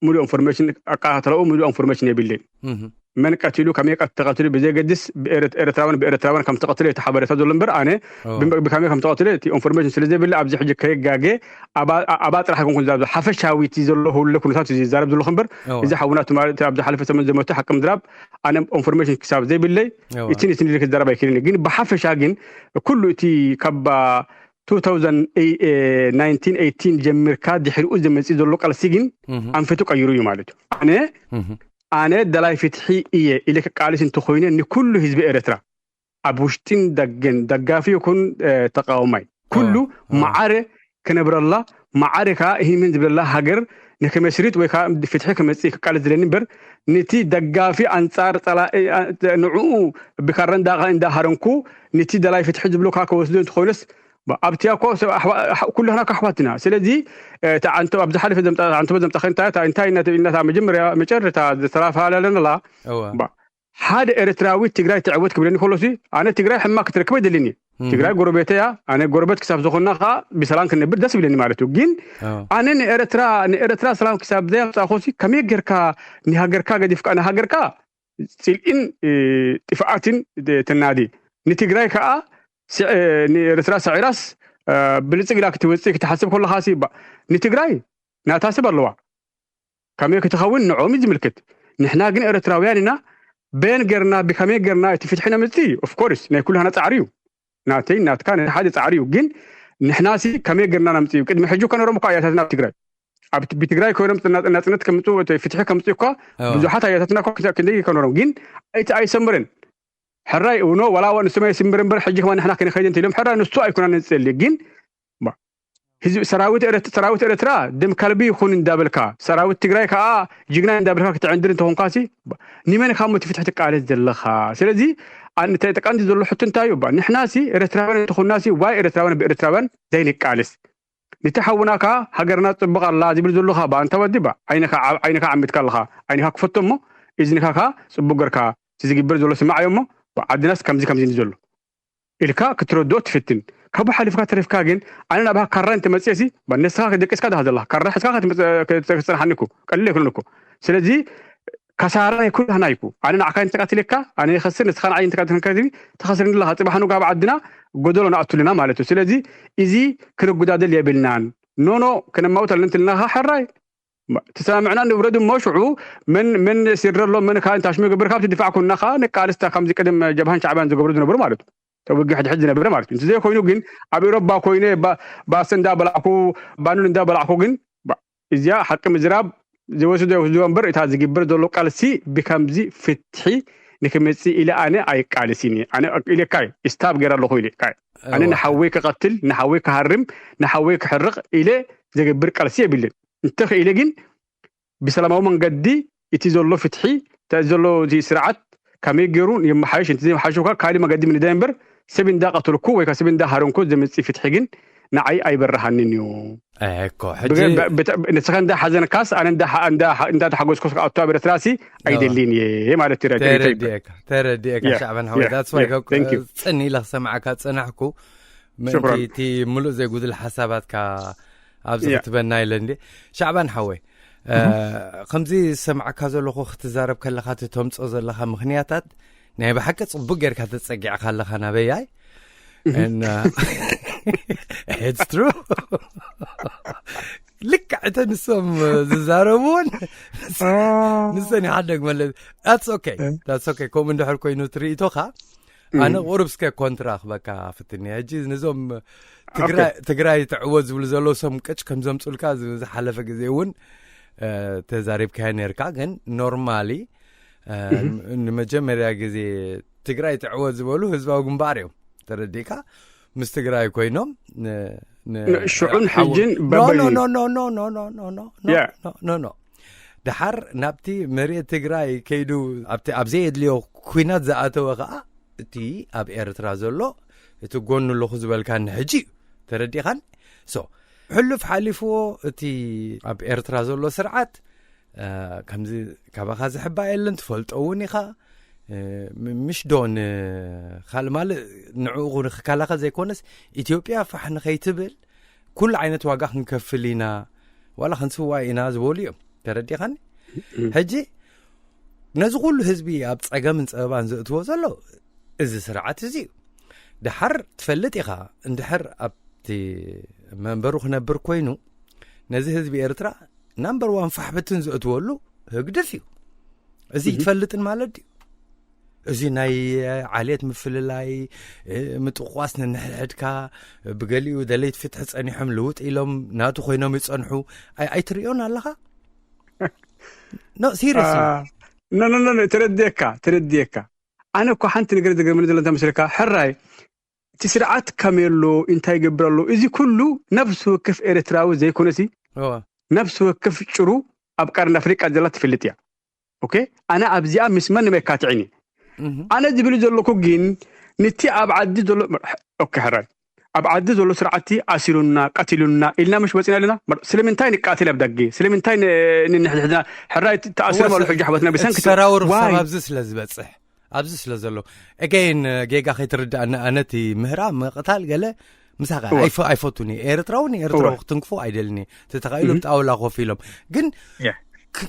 ሙሉእ ኢንፎርሜሽን ኣቃታተለኡ ሙሉእ ኢንፎርሜሽን የብለይ። መን ቀቲሉ ከመይ ተቐትሉ ብዘይገድስ ኤርትራውን ብኤርትራውን ከም ተቐትለ እቲ ሓበሬታ ዘሎ እምበር ኣነ ብከመይ ከም ተቐትለ እቲ ኢንፎርሜሽን ስለ ዘይብለ ኣብዚ ሕጂ ከይጋገ ኣባ ጥራሕ ኣይኮንኩን ዝዛረብ ሓፈሻዊ እቲ ዘሎ ሁለ ኩነታት እዩ ዝዛረብ ዘለኹ እምበር እዚ ሓውና ትማሊ ኣብዚ ሓለፈ ሰሙን ዘመቱ ሓቂ ምዝራብ ኣነ ኢንፎርሜሽን ክሳብ ዘይብለይ እቲ ንስኒ ክዛረብ ኣይክእልን ግን ብሓፈሻ ግን ኩሉ እቲ ካብ two thousand nineteen eighteen ጀሚርካ ድሕሪኡ ዝመፅእ ዘሎ ቃልሲ ግን ኣንፈቱ ቀይሩ እዩ ማለት እዩ። ኣነ ኣነ ደላይ ፍትሒ እየ ኢለ ክቃልስ እንተኮይነ ንኩሉ ህዝቢ ኤርትራ ኣብ ውሽጢን ደገን ደጋፊ ይኩን ተቃውማይ ኩሉ ማዓረ ክነብረላ ማዓረ ከዓ ይህን ምን ዝብለላ ሃገር ንክመስርት ወይ ከዓ ፍትሒ ክመፅእ ክቃልስ ዝለኒ እምበር ንቲ ደጋፊ ኣንፃር ፀላኢ ንዕኡ ብካራ እንዳ እንዳሃረንኩ ንቲ ደላይ ፍትሒ ዝብሎ ከዓ ከወስዶ እንትኮይነስ ኣብቲ እኮ ኩላህና ካሕዋት ኢና። ስለዚ ኣብዝሓለፈ ዘምፃ ዓንተቦ ዘምፃ እንታይ እንታይ ኢልና ኢልና መጀመርያ መጨረታ ዝተፈላለለና ሓደ ኤርትራዊ ትግራይ ትዕወት ክብለኒ ከሎሲ ኣነ ትግራይ ሕማቅ ክትረክብ ኣይደልን እየ። ትግራይ ጎረቤተ እያ። ኣነ ጎረቤት ክሳብ ዝኾንና ከዓ ብሰላም ክንነብር ደስ ይብለኒ ማለት እዩ። ግን ኣነ ንኤርትራ ንኤርትራ ሰላም ክሳብ ዘየምፃእኮሲ ከመይ ጌርካ ንሃገርካ ገዲፍካ ንሃገርካ ፅልኢን ጥፍኣትን ተናዲ ንትግራይ ከዓ ንኤርትራ ሰዒራስ ብልፅግ ኢላ ክትወፅእ ክትሓስብ ከለኻሲ ንትግራይ ናታ ሰብ ኣለዋ። ከመይ ክትኸውን ንዕኦም እዩ ዝምልክት። ንሕና ግን ኤርትራውያን ኢና። በየን ገርና ብከመይ ገርና እቲ ፍትሒ ነምፅእ እዩ። ኦፍኮርስ ናይ ኩላህና ፃዕሪ እዩ። ናተይ ናትካ ናይ ሓደ ፃዕሪ እዩ። ግን ንሕናሲ ከመይ ገርና ነምፅእ እዩ። ቅድሚ ሕጂ ከነሮም እኳ ኣያታትና ኣብ ትግራይ ኣብ ብትግራይ ኮይኖም ናፅነት ከምፅኡ ፍትሒ ከምፅኡ እኳ ብዙሓት ኣያታትና እኳ ክንደይ ከነሮም ግን ኣይቲ ኣይሰምርን ሕራይ እውኖ ዋላ ንሱ መ ይስምር እምበር ሕጂ ከማ ንሕና ክንኸይድ እንተ ኢሎም ሕራይ ንሱ ኣይኮና ንፅሊ ግን ህዝቢ ሰራዊት ሰራዊት ኤርትራ ደም ከልቢ ይኹን እንዳበልካ ሰራዊት ትግራይ ከዓ ጅግና እንዳበልካ ክትዕንድር እንተኾንካሲ ንመን ካብ ሞት ፍትሒ ትቃለስ ዘለኻ? ስለዚ ተቀንዲ ዘሎ ሕቶ እንታይ እዩ? ንሕናሲ ኤርትራውያን እንተኾንናሲ ዋይ ኤርትራውያን ብኤርትራውያን ዘይንቃለስ ንቲ ሓውና ከዓ ሃገርና ፅቡቅ ኣላ ዝብል ዘሎ ከዓ ብኣንታ ወዲ ባ ዓይንካ ዓሚትካ ኣለካ ዓይንካ ክፈቶ እሞ እዝንካ ከዓ ፅቡቅ ገርካ እቲ ዝግበር ዘሎ ስማዕ እዮ እሞ ዓድናስ ከምዚ ከምዚ ዘሎ ኢልካ ክትረድኦ ትፍትን ካብኡ ሓሊፍካ ተሪፍካ ግን ኣነ ናብካ ካራ እንተመፅእሲ ንስኻ ደቂስካ ዳ ዘለካ ካራ ሕዝካ ክትፅናሓኒ እኮ ቀሊል ኣይኮነን እኮ ስለዚ ከሳራ ናይ ኩላህና ይኩ ኣነ ንዓካ እንተቀትልካ ኣነ ይኸስር ንስኻ ንዓይ እንተቀትልካ ተኸስርን ኣለካ ፅባሕ ንጋብ ዓድና ጎደሎ ንኣቱልና ማለት እዩ ስለዚ እዚ ክንጉዳደል የብልናን ኖ ኖ፣ ከነማውት ኣለንትልናኻ ሕራይ ተሰማምዕና ንብረድ እሞ ሽዑ መን መን ሲርደሎ መን ካን ታሽሙ ይገብር ካብቲ ድፋዕ ኩናኻ ንቃልስታ ከምዚ ቅድም ጀብሃን ሻዕባን ዝገብሩ ዝነበሩ ማለት እዩ። ተውግሕ ድሕድ ዝነበረ ማለት እዩ። እንተዘይኮይኑ ግን ኣብ ኤሮባ ኮይነ ባስ እንዳበላዕኩ ባኑን እንዳበላዕኩ ግን እዚኣ ሓቂ ምዝራብ ዝወስዶ ይወስድዎ እምበር እታ ዝግበር ዘሎ ቃልሲ ብከምዚ ፍትሒ ንክመፅእ ኢለ ኣነ ኣይቃልሲን እየ። ኣነ ኢለካ እዩ ስታብ ገይረ ኣለኹ ኢለካ እዩ። ኣነ ንሓወይ ክቐትል ንሓወይ ክሃርም ንሓወይ ክሕርቕ ኢለ ዘገብር ቃልሲ የብልን። እንተኽኢለ ግን ብሰላማዊ መንገዲ እቲ ዘሎ ፍትሒ እቲ ዘሎ እቲ ስርዓት ከመይ ገይሩ ይመሓየሽ እቲ ዘይመሓየሽ እኳ ካልእ መገዲ ምንዳይ እምበር ሰብ እንዳቐተልኩ ወይ ከዓ ሰብ እንዳሃረንኩ ዘምፅእ ፍትሒ ግን ንዓይ ኣይበረሃንን እዩ። እኮ ሕጂ ንስኻ እንዳሓዘንካስ ኣነ እንዳተሓጎስኩስ ኣቶ ኣብ ኤርትራሲ ኣይደልን እየ ማለት እዩ። ተረዲእካ ተረዲእካ ሻዕባን ሓወይ that's why ጽን ኢለ ክሰማዓካ ዝጸናሕኩ ምእንቲ እቲ ምሉእ ዘይጉድል ሓሳባትካ ኣብዚ ክትበና ኢለ እንዲ ሻዕባን ሓወይ ከምዚ ዝሰማዓካ ዘለኹ ክትዛረብ ከለኻ እቲ ተምፅኦ ዘለኻ ምኽንያታት ናይ ብሓቂ ፅቡቅ ጌርካ ተፀጊዕካ ኣለኻ ናበያይ it's true ልክዕ እተ ንሶም ዝዛረብዎን ንሰን ይሓደግ መለ that's okay that's okay ከምኡ እንድሕር ኮይኑ ትርኢቶኻ ኣነ ቁሩብ እስከ ኮንትራ ክበካ ፍትኒ ሕጂ ነዞም ትግራይ ትዕወት ዝብሉ ዘለዉ ሰም ቅጭ ከም ዘምፁልካ ዝሓለፈ ግዜ እውን ተዛሪብካዮ ነርካ ግን normally ንመጀመርያ ግዜ ትግራይ ትዕወት ዝበሉ ህዝባዊ ግንባር እዮም ተረዲእካ ምስ ትግራይ ኮይኖም ሽዑን ሕጅን በበዩ ኖ ኖ ድሓር ናብቲ መሬት ትግራይ ከይዱ ኣብዘየድልዮ ኩናት ዝኣተወ ከዓ እቲ ኣብ ኤርትራ ዘሎ እቲ ጎኑ ኣለኹ ዝበልካኒ ሕጂ እዩ ተረዲኻኒ so ሕሉፍ ሓሊፍዎ እቲ ኣብ ኤርትራ ዘሎ ስርዓት ከምዚ ካባኻ ዝሕባእ የለን ትፈልጦ እውን ኢኻ ምሽ ዶ ንካልእ ማልእ ንዕኡ ንክከላኸል ዘይኮነስ ኢትዮጵያ ፋሕ ንኸይትብል ኩሉ ዓይነት ዋጋ ክንከፍል ኢና ዋላ ክንስዋ ኢና ዝበሉ እዮም ተረዲኻኒ ሕጂ ነዚ ኩሉ ህዝቢ ኣብ ፀገምን ፀበባን ዘእትዎ ዘሎ እዚ ስርዓት እዚ እዩ ድሓር ትፈልጥ ኢኻ እንድሕር ኣብቲ መንበሩ ክነብር ኮይኑ ነዚ ህዝቢ ኤርትራ ናምበር ዋን ፋሕብትን ዘእትወሉ ህግድፍ እዩ እዚ ትፈልጥን ማለት ድዩ እዚ ናይ ዓሌት ምፍልላይ ምጥቋስ ንንሕድሕድካ ብገሊኡ ደለይቲ ፍትሒ ጸኒሖም ልውጥ ኢሎም ናቱ ኮይኖም ይጸንሑ ኣይትርእዮን ኣለኻ no seriously ኖ ኖ ኖ ተረድየካ ተረድየካ ኣነ እኮ ሓንቲ ነገር ዝገርመኒ ዘሎ እንታይ መስለካ ሕራይ እቲ ስርዓት ከመይ ኣሎ እንታይ ይገብር ኣሎ እዚ ኩሉ ነፍሲ ወከፍ ኤርትራዊ ዘይኮነሲ ነፍሲ ወከፍ ጭሩ ኣብ ቀርኒ ኣፍሪቃ ዘላ ትፈልጥ እያ ኦኬ ኣነ ኣብዚኣ ምስ መን መካትዕን እየ ኣነ ዝብል ዘለኩ ግን ንቲ ኣብ ዓዲ ዘሎ ኦኬ ሕራይ ኣብ ዓዲ ዘሎ ስርዓቲ ኣሲሩና ቀቲሉና ኢልና ምሽ ወፂና ኣለና ስለምንታይ ንቃትል ኣብ ደገ ስለምንታይ ንንሕድሕድና ሕራይ ተኣሲሮም ኣሎ ሕጂ ኣሕዋትና ብሰንኪ ሰራውር ክሳብ ኣብዚ ስለ ዝበፅሕ ኣብዚ ስለ ዘሎ again ጌጋ ከይትርዳእና ኣነቲ ምህራ ምቕታል ገለ ምሳኻ ኣይፈቱን እየ ኤርትራዊ ንኤርትራዊ ክትንክፎ ኣይደልን እየ ተተኻኢሎም ጣውላ ኮፍ ኢሎም ግን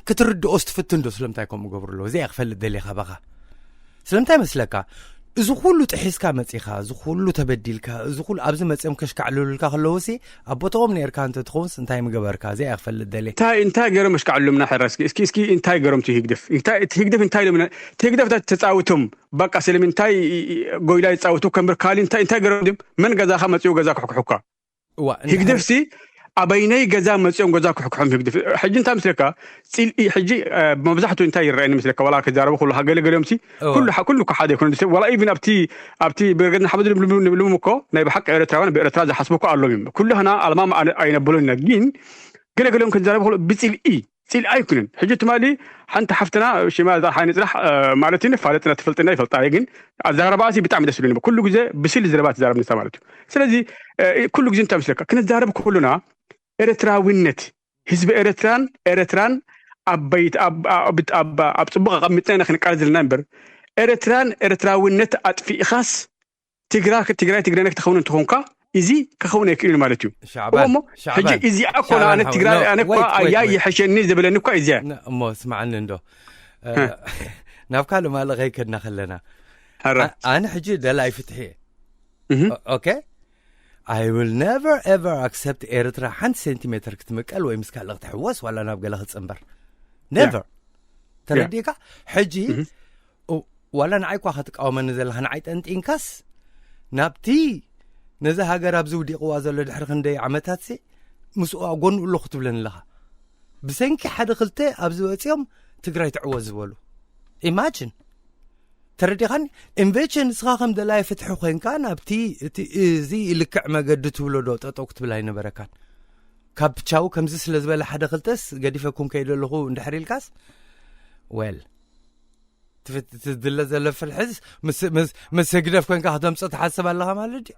ክትርድኦ ስትፍትን ዶ ስለምንታይ ከምኡ ገብሩ ኣለዎ እዚኣ ክፈልጥ ደልየ ካባኻ ስለምንታይ መስለካ እዚ ኩሉ ጥሒስካ መፂኻ እዚ ኩሉ ተበዲልካ እዚ ኩሉ ኣብዚ መፅኦም ከሽካዕልሉልካ ከለውሲ ኣብ ቦታኦም ነርካ እንተ ትኸውንስ እንታይ ምገበርካ እዚኣ ክፈልጥ ደልየ እንታይ እንታይ ገይሮም ኣሽካዕልሉምና ሕራስኪ እስኪ እስኪ እንታይ ገይሮም ትህግደፍ እንታይ ትህግደፍ እንታይ ኢሎም ትህግደፍ እንታይ ተፃውቶም በቃ ስለምንታይ ጎይላ ይፃውቱ ከምብር ካሊ እንታይ እንታይ ገይሮም ድም መን ገዛኻ መፅኡ ገዛ ክሕኩሑካ ህግደፍሲ ኣበይነይ ገዛ መፅኦም ገዛ ክሕክሖም ህግደፍ ሕጂ እንታይ ምስለካ ፅልኢ ሕጂ መብዛሕቱ እንታይ ይረኣየኒ ምስለካ ዋላ ክዛረቡ ኩሉ ገለገሊኦም ሲ ኩሉ ኩሉ ሓደ ይኮነ ዋላ ኢቭን ኣብቲ ኣብቲ ብርገድ ንሓመዱ ንብልም እኮ ናይ ብሓቂ ኤርትራውያን ብኤርትራ ዝሓስቡ እኮ ኣሎም እዮም ኩሉ ህና ኣልማም ኣይነብሉን ኢና ግን ገለገሊኦም ክዛረቡ ኩሉ ብፅልኢ ፅልኢ ኣይኩንን ሕጂ ትማሊ ሓንቲ ሓፍትና ሽማ እዛ ሓይኒ ፅራሕ ማለት እዩ ፋለጥና ትፈልጥና ይፈልጣ ግን ኣዛረባኣ ሲ ብጣዕሚ ደስ ይብለኒ ኩሉ ግዜ ብስል ዘረባ ትዛረብ ንሳ ማለት እዩ ስለዚ ኩሉ ግዜ እንታይ ምስለካ ክንዛረብ ኩሉና ኤርትራዊነት ህዝቢ ኤርትራን ኤርትራን ኣበይት ኣብ ጽቡቅ ኣቀሚጥና ኢና ክንቃል ዘለና እምበር ኤርትራን ኤርትራዊነት ኣጥፊእኻስ ትግራ ትግራይ ትግረነ ክትኸውን እንትኾንካ እዚ ክኸውን ኣይክእልን ማለት እዩ እሞ ሕጂ እዚኣ ኮነ ኣነ ትግራይ ኣነ እኳ ኣያ ይሐሸኒ ዝብለኒ እኳ እዚያ እሞ ስማዕኒ እንዶ ናብ ካልእ ማለ ከይከድና ከለና ኣነ ሕጂ ደላይ ፍትሒ እየ ኦኬ I will never ever accept ኤርትራ ሓንቲ ሴንቲሜትር ክትምቀል ወይ ምስ ካልእ ክትሕወስ ዋላ ናብ ገለ ክትጽንበር። Never። ተረዲእካ? ሕጂ ዋላ ንዓይ እኳ ክትቃወመኒ ዘለኻ፣ ንዓይ ጠንጢንካስ ናብቲ ነዚ ሃገር ኣብዚ ውዲቕዋ ዘሎ ድሕሪ ክንደይ ዓመታትሲ ምስኡ ኣብ ጎኑ ኣለኹ ትብለኒ ኣለኻ። ብሰንኪ ሓደ ክልተ ኣብዚ ወፂኦም ትግራይ ትዕወት ዝበሉ። ኢማጅን። ተረዲኻኒ? ኢንቨችን ንስኻ ከም ደላይ ፍትሒ ኮይንካ ናብቲ እቲ እዚ ልክዕ መገዲ ትብሎ ዶ ጠጠው ክትብል ኣይነበረካን? ካብ ቻው ከምዚ ስለ ዝበለ ሓደ ክልተስ ገዲፈኩም ከይደ ኣለኹ እንድሕር ኢልካስ፣ ወል ትድለ ዘሎ ፍልሕስ ምስ ህግደፍ ኮንካ ክተምፀ ትሓስብ ኣለኻ ማለት ድዩ?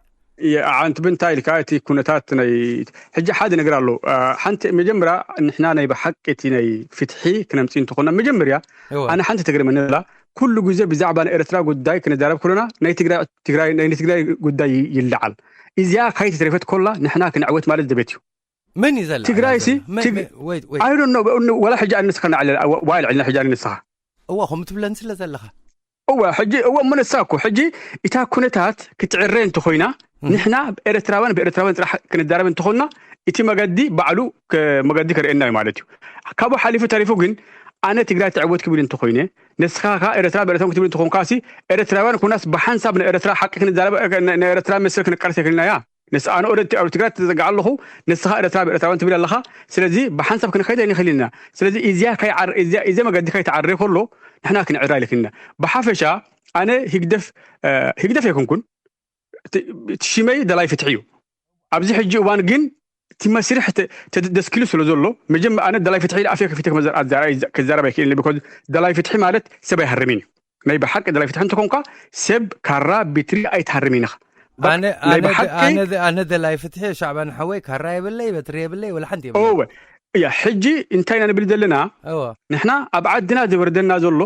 ኣንቲ ብንታይ ኢልካ እቲ ኩነታት ናይ ሕጂ ሓደ ነገር ኣሎ። ሓንቲ መጀመርያ ንሕና ናይ ብሓቂ እቲ ናይ ፍትሒ ክነምፅ እንተኾና መጀመርያ ኣነ ሓንቲ ተገርመኒ ላ ኩሉ ግዜ ብዛዕባ ናይ ኤርትራ ጉዳይ ክንዛረብ ከሎና ናይ ትግራይ ጉዳይ ይለዓል። እዚኣ ካይተትረፈት ኮላ ንሕና ክንዕወት ማለት ዘበት እዩ። መን እዩ ዘላ ትግራይ ሲ I don't know። ወላ ሕጂ ኣነስኻ ንዓለ ዋይ ልዕልና ሕጂ ኣነስኻ እዋ ከምኡ ትብለኒ ስለ ዘለኻ እዋ ሕጂ እዋ እሞ ነሳ እኮ ሕጂ እታ ኩነታት ክትዕረ እንተኾይና ንሕና ኤርትራውያን ብኤርትራውያን ጥራሕ ክንዳረብ እንተኾንና እቲ መገዲ ባዕሉ መገዲ ከርእየና እዩ ማለት እዩ። ካብኡ ሓሊፉ ተሪፉ ግን ኣነ ትግራይ ትዕወት ክብል እንተኾይነ ንስኻ ከ ኤርትራ ብኤርትራውያን ክትብል እንተኾንካ ሲ ኤርትራውያን ኩናስ ብሓንሳብ ንኤርትራ ሓቂ ክንዛረብ ንኤርትራ መስል ክንቃለስ የክልና እያ። ንስ ኣነ ኦረዲ ኣብ ትግራይ ተዘጋዓ ኣለኹ ንስኻ ኤርትራ ብኤርትራውያን ትብል ኣለኻ። ስለዚ ብሓንሳብ ክንኸይድ ኣይንኽእል ኢና። ስለዚ እዚያ ከይዓር እዚያ እዚያ መገዲ ከይተዓረ ከሎ ንሕና ክንዕራ ኣይልክልና። ብሓፈሻ ኣነ ህግደፍ ህግደፍ ኣይኮንኩን። እቲ ሽመይ ደላይ ፍትሒ እዩ። ኣብዚ ሕጂ እዋን ግን እቲ መስርሕ ደስኪሉ ስለ ዘሎ መጀመ ኣነ ደላይ ፍትሒ ኢለ ኣፍየ ከፊተ ክዛረብ ኣይክእልን። ቢኮዝ ደላይ ፍትሒ ማለት ሰብ ኣይሃርምን እዩ። ናይ ብሓቂ ደላይ ፍትሒ እንተኮንካ ሰብ ካራ ቢትሪ ኣይትሃርም ኢንኻ። ኣነ ደላይ ፍትሒ ሻዕባን ሓወይ ካራ የብለይ በትሪ የብለይ ወላ ሓንቲ የብለይ። እወ እያ ሕጂ እንታይ ኢና ንብል ዘለና? ንሕና ኣብ ዓድና ዝወርደና ዘሎ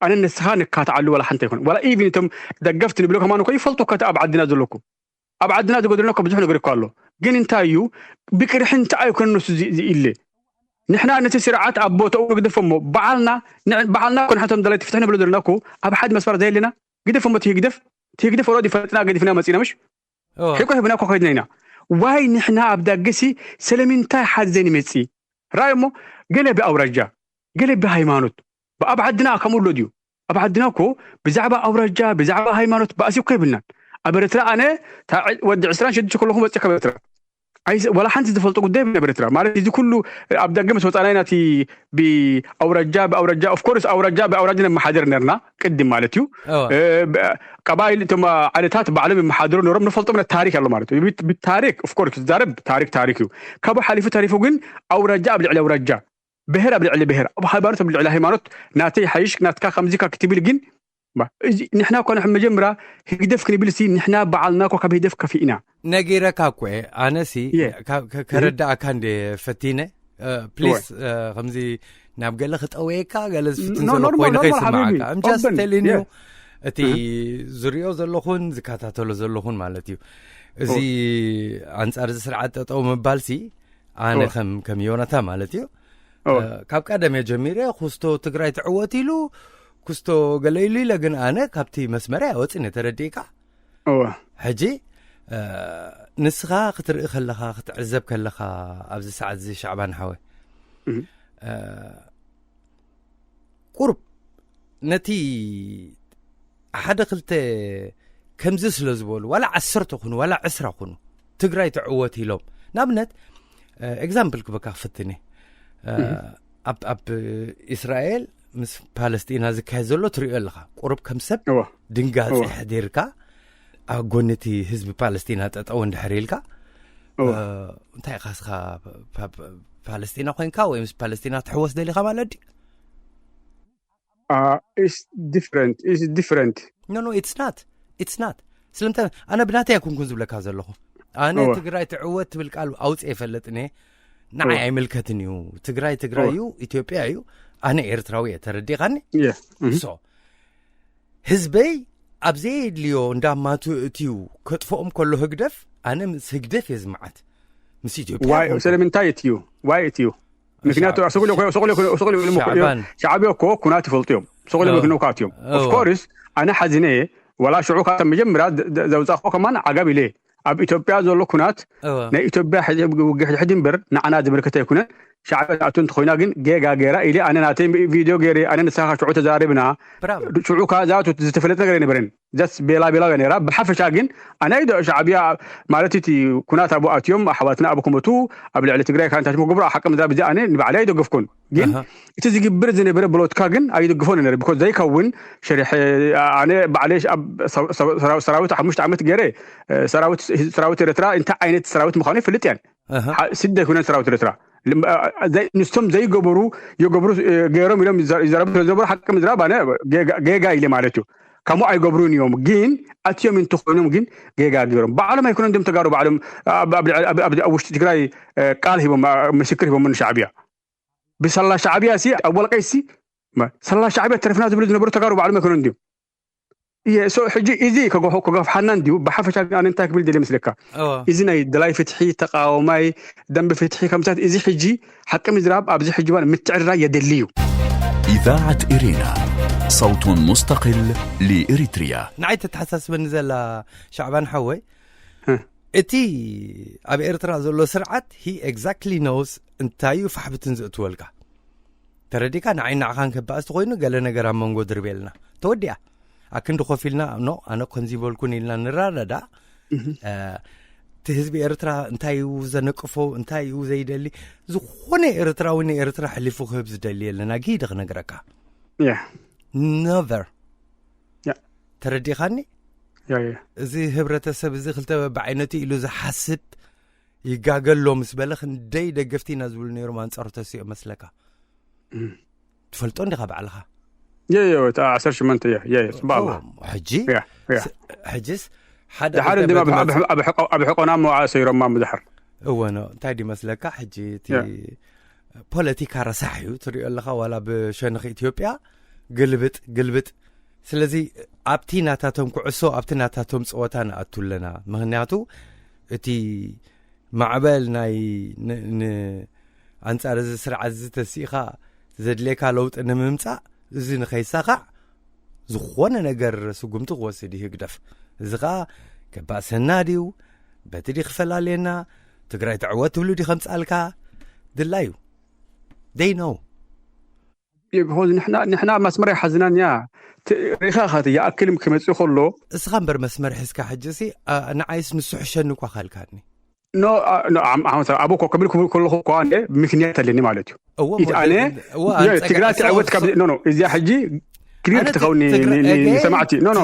ኣነ ንስኻ ንካትዓሉ ዋላ ሓንቲ ኣይኮነ ዋላ ኢቭን እቶም ደገፍቲ ንብሎ ከማን እኮ ይፈልጡ እኮ ኣብ ዓድና ዘለኩ ኣብ ዓድና ዝጎደለና እኮ ብዙሕ ነገር እኮ ኣሎ። ግን እንታይ እዩ ብቅርሒ እንታይ ኣይኮነ ንሱ ዝኢለ ንሕና ነቲ ስርዓት ኣብ ቦታኡ ንግደፎ እሞ በዓልና በዓልና እኮ ንሓቶም ደላይ ትፍትሒ ንብሎ ዘለና እኮ ኣብ ሓደ መስመር ዘየለና ግደፎ እሞ ትህግደፍ ትህግደፍ ወረድ ይፈለጥና ገዲፍና መፂና ምሽ ሕቆ ህብና እኮ ከይድና ኢና። ዋይ ንሕና ኣብ ዳገሲ ስለምንታይ ሓዘን ይመፂ ራእይ እሞ ገለ ብኣውራጃ ገለ ብሃይማኖት ብኣብ ዓድና ከምኡ ኣሎ ድዩ? ኣብ ዓድና እኮ ብዛዕባ ኣውራጃ ብዛዕባ ሃይማኖት ባእሲ እኮ የብልናን። ኣብ ኤርትራ ኣነ ወዲ ዕስራን ሽዱሽተ ከለኹ መፅእ ካብ ኤርትራ ዋላ ሓንቲ ዝፈልጦ ጉዳይ የብልና ኤርትራ ማለት እዚ ኩሉ ኣብ ደገ ምስ ወፃናይ ናቲ ብኣውራጃ ብኣውራጃ ኦፍኮርስ ኣውራጃ ብኣውራጃ ነመሓደር ነርና ቅድም ማለት እዩ። ቀባይል እቶም ዓለታት ባዕሎም ይመሓደሩ ነሮም ንፈልጦም ነ ታሪክ ኣሎ ማለት እዩ። ብታሪክ ኦፍኮርስ ክትዛረብ ታሪክ ታሪክ እዩ። ካብኡ ሓሊፉ ተሪፉ ግን ኣውራጃ ኣብ ልዕሊ ኣውራጃ ብሄር ኣብ ልዕሊ ብሄር ኣብ ሃይማኖት ኣብ ልዕሊ ሃይማኖት ናተይ ሓይሽ ናትካ ከምዚካ ክትብል ግን ንሕና እኳ ንሕ መጀመርያ ህግደፍ ክንብል ሲ ንሕና በዓልና እኳ ካብ ህግደፍ ከፊእና። ነጊረካ እኮ ኣነሲ ከረዳእካ እንደ ፈቲነ ፕሊስ ከምዚ ናብ ገለ ክጠወየካ ገለ ዝፍትን ዘሎ ኮይኑ ከይስማዓካ I'm just telling you እቲ ዝሪኦ ዘለኹን ዝከታተሎ ዘለኹን ማለት እዩ። እዚ ኣንጻር እዚ ስርዓት ጠጠው ምባልሲ ኣነ ከም ከም ዮናታ ማለት እዩ ካብ ቀደም እየ ጀሚረ ኩስቶ ትግራይ ትዕወት ኢሉ ኩስቶ ገለ ኢሉ ኢለ ግን ኣነ ካብቲ መስመረ ኣይወፅን እየ ተረዲእካ። ሕጂ ንስኻ ክትርኢ ከለኻ ክትዕዘብ ከለኻ ኣብዚ ሰዓት እዚ ሻዕባን ሓወ ቁሩብ ነቲ ሓደ ክልተ ከምዚ ስለ ዝበሉ ዋላ ዓሰርተ ኩኑ ዋላ ዕስራ ኩኑ ትግራይ ትዕወት ኢሎም ንኣብነት ኤግዛምፕል ክበካ ክፍትኒ ኣብ ኣብ እስራኤል ምስ ፓለስጢና ዝካየድ ዘሎ ትሪኦ ኣለኻ ቁሩብ ከም ሰብ ድንጋፂ ሕዲርካ ኣብ ጎኒ እቲ ህዝቢ ፓለስቲና ጠጠው እንድሕር ኢልካ እንታይ ኢኻ ስኻ ፓለስቲና ኮይንካ ወይ ምስ ፓለስቲና ትሕወስ ደሊኻ ማለት ድዩ? It's different. It's different. No, no, it's not. It's not. ስለምንታይ ኣነ ብናተይ ኣይኮንኩን ዝብለካ ዘለኹ ኣነ ትግራይ ትዕወት ትብል ቃል ኣውፅእ የፈልጥን እየ ንዓይ ኣይምልከትን እዩ ትግራይ ትግራይ እዩ ኢትዮጵያ እዩ ኣነ ኤርትራዊ እየ ተረዲኻኒ so ህዝበይ ኣብ ዘየድልዮ እንዳማቱ እትዩ ከጥፍኦም ከሎ ህግደፍ ኣነ ምስ ህግደፍ እየ ዝመዓት ምስ ኢትዮጵያ ስለምንታይ እትዩ ዋይ እትዩ ምክንያቱ ሱቅ ሱቅ ሻዕብዮ እኮ ኩናት ይፈልጡ እዮም ሱቅ ክነውካት እዮም ኦፍኮርስ ኣነ ሓዚነ እየ ወላ ሽዑ ካብቶም መጀመርያ ዘውፃእኮ ከማን ዓጋብ ኢለ ኣብ ኢትዮጵያ ዘሎ ኩናት ናይ ኢትዮጵያ ውግእ ሕድሕድ እምበር ንዓና ዝምልከት ኣይኮነን። ሻዕብያ ትኣቱ እንተኮይና ግን ጌጋ ገይራ ኢለ ኣነ ናተይ ቪድዮ ገይረ ኣነ ንስኻ ሽዑ ተዛሪብና። ሽዑ ከ ዛቱ ዝተፈለጠ ነገር ኣይነበረን። ዛስ ቤላ ቤላ ነራ። ብሓፈሻ ግን ኣነ ዶ ሻዕብያ ማለት እቲ ኩናት ኣብኡ ኣትዮም ኣሕዋትና ኣብኡ ክመቱ ኣብ ልዕሊ ትግራይ ካንታት ክገብሩ ሓቂ ምድራ ብዚ ኣነ ንባዕለይ ኣይደገፍኩን። ግን እቲ ዝግብር ዝነበረ ብሎትካ ግን ኣይደግፎን ነረ። ብኮ ዘይከውን ሸሪሕ ኣነ ባዕለይ ሰራዊት ሓሙሽተ ዓመት ገይረ ሰራዊት ኤርትራ እንታይ ዓይነት ሰራዊት ምዃኑ ይፍልጥ እያን። ስደ ኩነን ሰራዊት ኤርትራ ንስቶም ዘይገበሩ የገብሩ ገይሮም ኢሎም ይዘረቡ ስለዝነበሩ ሓቂ ምዝራብ ኣነ ጌጋ ኢለ ማለት እዩ። ከምኡ ኣይገብሩን እዮም። ግን ኣትዮም እንተኮይኖም ግን ጌጋ ገይሮም ባዕሎም ኣይኮነን። ድም ተጋሩ ባዕሎም ኣብ ውሽጢ ትግራይ ቃል ሂቦም ምስክር ሂቦም ንሻዕብያ ብሰላ ሻዕብያ ሲ ኣብ ወልቀይ ሲ ሰላ ሻዕብያ ተረፍና ዝብሉ ዝነበሩ ተጋሩ ባዕሎም ኣይኮነን ድዮም? እየ ሶ ሕጂ እዚ ከገፍሓና እንዲዩ። ብሓፈሻ ግን ኣነ እንታይ ክብል ደልየ ምስለካ፣ እዚ ናይ ደላይ ፍትሒ ተቃዋማይ ደንብ ፍትሒ ከምታት እዚ ሕጂ ሓቂ ምዝራብ ኣብዚ ሕጂ ባን ምትዕርራ የደሊ እዩ። إذاعة إرينا صوت مستقل لإريتريا. ንዓይ ተተሓሳስበኒ ዘላ ሻዕባን ሓወይ እቲ ኣብ ኤርትራ ዘሎ ስርዓት ሂ ኤግዛክትሊ ኖውስ እንታይ እዩ ፋሕብትን ዘእትወልካ ተረዲካ ንዓይ ንዓኻን ከባእስ ተኮይኑ ገለ ነገር ኣብ መንጎ ድርቤልና ተወዲኣ ኣክንዲ ኮፍ ኢልና ኖ ኣነ ኮንዚ በልኩን ኢልና ንራዳዳ እቲ ህዝቢ ኤርትራ እንታይ እዩ ዘነቅፎ እንታይ እዩ ዘይደሊ ዝኾነ ኤርትራዊ ንኤርትራ ሕሊፉ ክህብ ዝደሊ የለና ጊደ ክነግረካ ነቨር ተረዲኻኒ እዚ ህብረተሰብ እዚ ክልተ በብዓይነቱ ኢሉ ዝሓስብ ይጋገሎ ምስ በለ ክንደይ ደገፍቲ ኢና ዝብሉ ነይሮም ኣንጻሩ ተሲኦ መስለካ ትፈልጦ እንዲኻ ባዕልኻ የየ ዓሰርተ ሸሞንተ እየ የየ ጽባላ ሕጂ ያ ያ ሕጂስ ሓደ ድሓር ድማ ኣብ ሕቆና መውዓ ሰይሮማ ምድሓር እወ ኖ እንታይ ድመስለካ ሕጂ እቲ ፖለቲካ ረሳሕ እዩ ትሪኦ ኣለኻ ዋላ ብሸነኽ ኢትዮጵያ ግልብጥ ግልብጥ ስለዚ ኣብቲ ናታቶም ኩዕሶ ኣብቲ ናታቶም ፀወታ ንኣቱ ኣለና ምክንያቱ እቲ ማዕበል ናይ ኣንፃር እዚ ስርዓት እዚ ተሲእኻ ዘድልየካ ለውጢ ንምምፃእ እዚ ንኸይሳኻዕ ዝኾነ ነገር ስጉምቲ ክወስድ እዩ ህግደፍ እዚ ኸዓ ከባእሰና ድዩ በቲ ዲ ክፈላለየና ትግራይ ትዕወት ትብሉ ዲ ከምፃልካ ድላዩ ደይ ነው ንሕና ኣብ ማስመራ ይሓዝናን እያ ርኢኻ ኢኻ ይኣክል ክመፅእ ከሎ እስኻ እምበር መስመር ሒዝካ ሕጂ ሲ ንዓይስ ንሱ ሕሸኒ እኳ ካልካኒ ኖ ኣብ ኮ ከብል ክብል ከለኹ እኳ ምክንያት ኣለኒ ማለት እዩ ኣነ ትግራይ ትዕወት ካብ ኖ እዚያ ሕጂ ክሊር ትኸውን ሰማዕቲ ኖ ኖ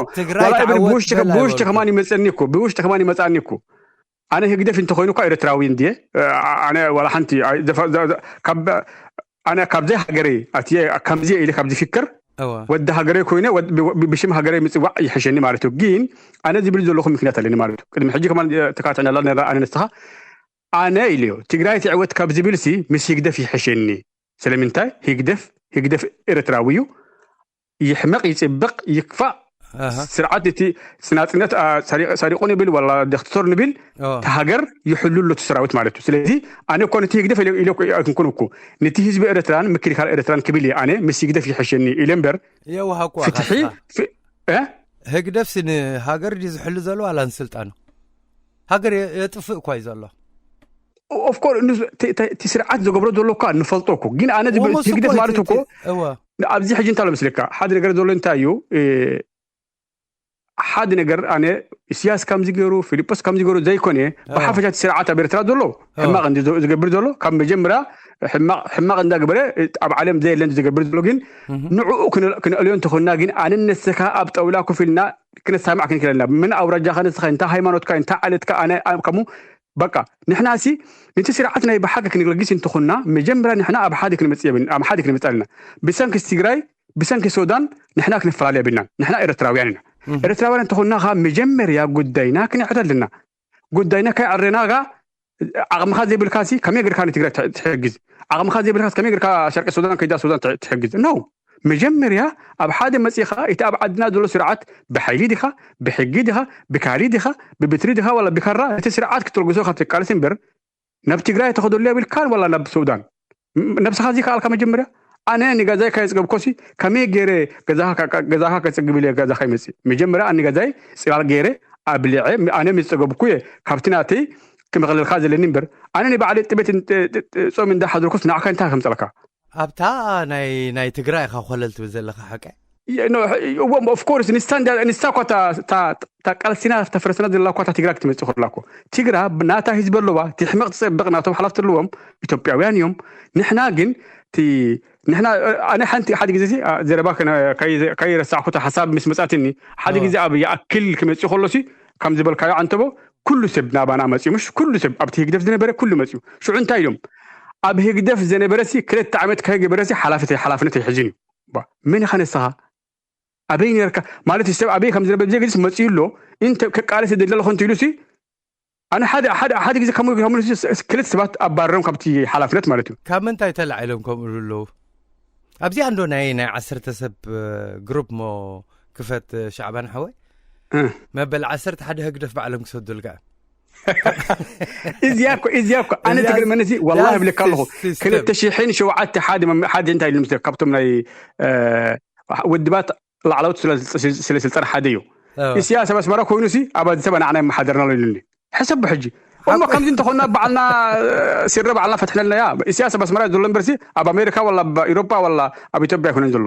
ብውሽጢ ከማን ይመፀኒ እኮ ብውሽጢ ከማን ይመፃኒ እኮ ኣነ ህግደፍ እንተኮይኑ እኳ ኤርትራዊ እንድየ ኣነ ዋላ ሓንቲ ኣነ ካብዘይ ሃገረይ ኣትየ ከምዚ ኢለ ካብ ዝፍክር ወዲ ሃገረይ ኮይነ ብሽም ሃገረይ ምፅዋዕ ይሕሸኒ ማለት እዩ ግን ኣነ ዝብል ዘለኹ ምክንያት ኣለኒ ማለት እዩ ቅድሚ ሕጂ ከማን ተካትዕናላ ነራ ኣነ ንስኻ ኣነ ኢልዮ ትግራይ ትዕወት ካብ ዝብል ሲ ምስ ህግደፍ ይሕሸኒ ስለምንታይ ህግደፍ ህግደፍ ኤርትራዊ እዩ ይሕመቕ ይፅብቕ ይክፋእ ስርዓት እቲ ስናፅነት ሰሪቑ ንብል ዋላ ደክትቶር ንብል ሃገር ይሕሉ ኣሎ ሰራዊት ማለት እዩ ስለዚ ኣነ እኮ ነቲ ህግደፍ ኣይትንኩን እኮ ነቲ ህዝቢ ኤርትራን ምክልካል ኤርትራን ክብል እየ ኣነ ምስ ህግደፍ ይሕሸኒ ኢለ እምበር ፍትሒ ህግደፍሲ ንሃገር ድዩ ዝሕሉ ዘሎ ዋላ ንስልጣኑ ሃገር የጥፍእ እኳ እዩ ዘሎ ኦፍኮር እቲ ስርዓት ዝገብሮ ዘሎ እኳ ንፈልጦ እኮ ግን ኣነ ህግደፍ ማለት እኮ ኣብዚ ሕጂ እንታይ ኣሎ መስለካ ሓደ ነገር ዘሎ እንታይ እዩ ሓደ ነገር ኣነ ኢስያስ ከምዚ ገይሩ ፊልጶስ ከምዚ ገይሩ ዘይኮነ ብሓፈሻ እቲ ስርዓት ኣብ ኤርትራ ዘሎ ሕማቕ እንዲ ዝገብር ዘሎ ካብ መጀመርያ ሕማቕ እንዳገበረ ኣብ ዓለም ዘየለ እንዲ ዝገብር ዘሎ ግን ንዕኡ ክንኣልዮ እንተኾንና ግን ኣነ ነስኻ ኣብ ጠውላ ኮፍ ኢልና ክነሳማዕ ክንክለና ምን ኣውራጃኻ ነስኻ እንታይ ሃይማኖትካ እንታይ ዓለትካ ኣነ ከምኡ በቃ ንሕና ሲ ነቲ ስርዓት ናይ ብሓቂ ክንለግስ እንተኾንና መጀመርያ ንሕና ኣብ ሓደ ክንመጽእ የብልና ኣብ ሓደ ክንመጽእ ኣለና ብሰንኪ ትግራይ ብሰንኪ ሱዳን ንሕና ክንፈላለ የብልናን ንሕና ኤርትራውያን ኢና ኤርትራውያን እንተኾንና ኻ መጀመርያ ጉዳይና ክንሕት ኣለና ጉዳይና ከይዕሬና ጋ ዓቕምኻ ዘይብልካ ሲ ከመይ ገርካ ንትግራይ ትሕግዝ ዓቕምኻ ዘይብልካ ከመይ ገርካ ሸርቂ ሱዳን ከይዳ ሱዳን ትሕግዝ ነው መጀመርያ ኣብ ሓደ መፂኻ እቲ ኣብ ዓድና ዘሎ ስርዓት ብሓይሊ ዲኻ ብሕጊ ዲኻ ብካሊ ዲኻ ብብትሪ ዲኻ ዋላ ብካራ እቲ ስርዓት ክትረግሶ ካብ ትቃለስ እምበር ናብ ትግራይ ተኸደሉ የብልካን ዋላ ናብ ሱዳን ነብስኻ እዚ ከኣልካ መጀመርያ ኣነ ንገዛይ ከየፅገብኮሲ ከመይ ገይረ ገዛኻ ከፅግብ ኢለ ገዛኻ ይመፅእ መጀመርያ ኣነ ገዛይ ፅላል ገይረ ኣብሊዐ ኣነ ምስ ጸገብኩ እየ ካብቲ ናተይ ክመቕለልካ ዘለኒ እምበር ኣነ ንባዕለይ ጥሜት ጾም እንዳሓደርኩስ ንዓካ እንታይ ከምጸልካ? ኣብታ ናይ ናይ ትግራይ ኢኻ ኮለል ትብል ዘለኻ ሓቀ? ኦፍኮርስ ንሳ እኳ እታ ቃልሲና ተፈረሰና ዘላ እኳ እታ ትግራ ክትመፅእ ከላ እኮ ትግራ ናታ ህዝቢ ኣለዋ። ትሕመቕ ትፀብቕ ናቶም ሓላፍቲ ኣለዎም። ኢትዮጵያውያን እዮም። ንሕና ግን ንሕና ኣነ ሓንቲ ሓደ ግዜ ዘረባ ከይረሳዕኩ ሓሳብ ምስ መፃትኒ ሓደ ግዜ ኣብ ይኣክል ክመፅእ ከሎሲ ከም ዝበልካዮ ዓንተቦ ኩሉ ሰብ ናባና መፅዩ ምሽ ኩሉ ሰብ ኣብቲ ህግደፍ ዝነበረ ኩሉ መፅዩ ሽዑ እንታይ ኢሎም ኣብ ህግደፍ ዘነበረሲ ክልተ ዓመት ከይገበረሲ ሓላፍነት ኣይሕዝን እዩ። መን ኢኻ ንስኻ ኣበይ ነርካ ማለት ሰብ ኣበይ ከም ዝነበረ ብዘይ ግልጽ መጽዩ ኣሎ። እንተ ከቃለስ ይደሊ ኣለኹ እንተ ኢሉሲ ኣነ ሓደ ሓደ ሓደ ግዜ ከም ከም ክልተ ሰባት ኣባረሮም ካብቲ ሓላፍነት ማለት እዩ። ካብ ምንታይ ተላዒሎም ከምኡ ኣለዉ? ኣብዚኣ እንዶ ናይ ናይ ዓሰርተ ሰብ ግሩፕ ሞ ክፈት ሻዕባን ሓወይ መበል ዓሰርተ ሓደ ህግደፍ ባዕሎም ክሰዱልካ እዚኣ እኮ እዚኣ እኮ ኣነ ትግርመኒ እዚ ወላሂ እብለካ ኣለኹ ክልተ ሽሕን ሸውዓተ ሓደ ሓደ እንታይ ኢሉ ምስለ ካብቶም ናይ ውድባት ላዕለዎት ስለ ስልጣን ሓደ እዩ። ኢሳያስ ኣብ ኣስመራ ኮይኑ ሲ ኣብ ኣዲስ ኣበባ ንዓና ይመሓደርና ኣሎ ኢሉኒ። ሕሰብ ብሕጂ እሞ ከምዚ እንተኾንና በዓልና ሲረ በዓልና ፈትሐልና እያ። ኢሳያስ ኣብ ኣስመራ ዘሎ እምበርሲ ኣብ ኣሜሪካ ወላ ኣብ ኤውሮጳ ወላ ኣብ ኢትዮጵያ ኣይኮነን ዘሎ።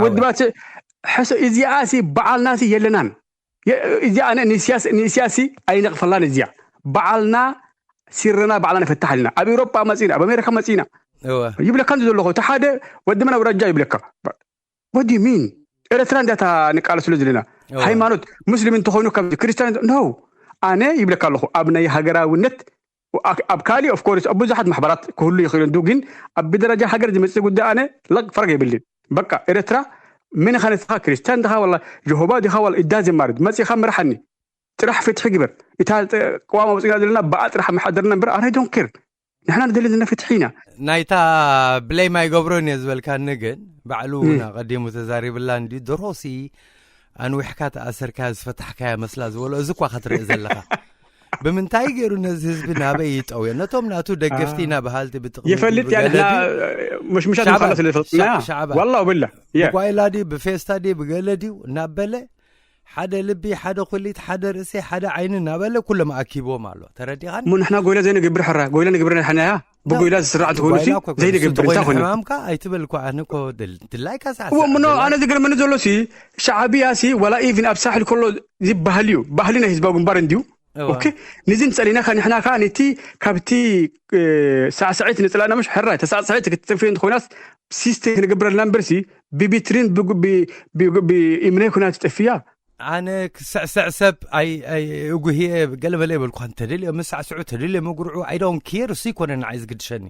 ውድባት እዚኣ ሲ በዓልና ሲ የለናን። እዚኣ ኣነ ንኢሳያስ ንኢሳያስ ኣይነቕፈላን እዚኣ በዓልና ሲረና በዓልና ንፈትሕ ኣለና ኣብ ኤውሮጳ መጺና ኣብ ኣሜሪካ መጺና ይብለካ እንዲ ዘለኹ እቲ ሓደ ወዲ መን ኣውራጃ ይብለካ ወዲ ሚን ኤረትራ እንዳታ ንቃለስሉ ዘለና ሃይማኖት ሙስሊም እንተኾይኑ ካብ ክርስቲያን ነው ኣነ ይብለካ ኣለኹ ኣብ ናይ ሃገራውነት ኣብ ካሊ ኦፍኮርስ ኣብ ብዙሓት ማሕበራት ክህሉ ይኽእል እንዱ ግን ኣብ ብደረጃ ሃገር ዝመፅእ ጉዳይ ኣነ ለቅ ፈረግ የብልን በቃ ኤረትራ ምን ኸነስኻ ክርስቲያን ድኻ ወላ ጀሆባ ድኻ ወላ እዳ ዘማርት መፂኻ ምርሓኒ ጥራሕ ፍትሒ ግበር እታ ቅዋም ኣውፅእና ዘለና ብኣ ጥራሕ መሓደርና እምበር ኣነ ዶንክር ንሕና ንደሊ ዘለና ፍትሒ ኢና ናይታ ብለይ ማይ ገብሮን እየ ዝበልካኒ ግን ባዕሉ እውን ኣቐዲሙ ተዛሪብላ እንዲ ድሮሲ ኣንዊሕካ ተኣሰርካ ዝፈታሕካያ መስላ ዝበሎ እዚ እኳ ክትርኢ ዘለኻ ብምንታይ ገይሩ ነዚ ህዝቢ ናበይ ይጠውዮ ነቶም ናቱ ደገፍቲ ኢና በሃልቲ ብጥቕሚ ይፈልጥ እያ ንሕና መሽሙሻት ምዃና ስለ ዝፈልጥና ሻዕባ ዋላ ብላ ብጓይላ ድዩ ብፌስታ ድዩ ብገለ ድዩ እናበለ ሓደ ልቢ ሓደ ኩሊት ሓደ ርእሲ ሓደ ዓይኒ እናበለ ኩሎም ኣኪብዎም ኣሎ ተረዲኻኒ እሞ ንሕና ጎይላ ዘይንገብር ሕራ ጎይላ ንገብር ንሕና እያ ብጎይላ ዝስራሕ ትኾኑ ሲ ዘይንገብር እንታይ ኮነ ሕማምካ ኣይትበል እኮ ኣነ እኮ ድላይካ ሰዓት እሞ ምኖ ኣነ ዝገርመኒ ዘሎ ሲ ሻዕብያ ሲ ዋላ ኢቭን ኣብ ሳሕል ከሎ ዝበሃል እዩ ባህሊ ናይ ህዝባዊ ግንባር እንድዩ ኦኬ ንዚ ንጸሊና ከ ንሕና ከ ነቲ ካብቲ ሳዕሳዒት ንጽላና ምሽ ሕራይ ተሳዕሳዒት ክትጥፍእ እንተኾይናስ ሲስተም ክንገብረልና እምበርሲ ብቢትሪን ብኢምነ ኩና ትጠፍያ ኣነ ክስዕስዕ ሰብ እጉህየ ገለመለ የበልኩ እንተደልዮ መሳዕስዑ ተደልዮ መጉርዑ ኣይዶን ኬር እሱ ይኮነ ንዓይ ዝግድሸኒ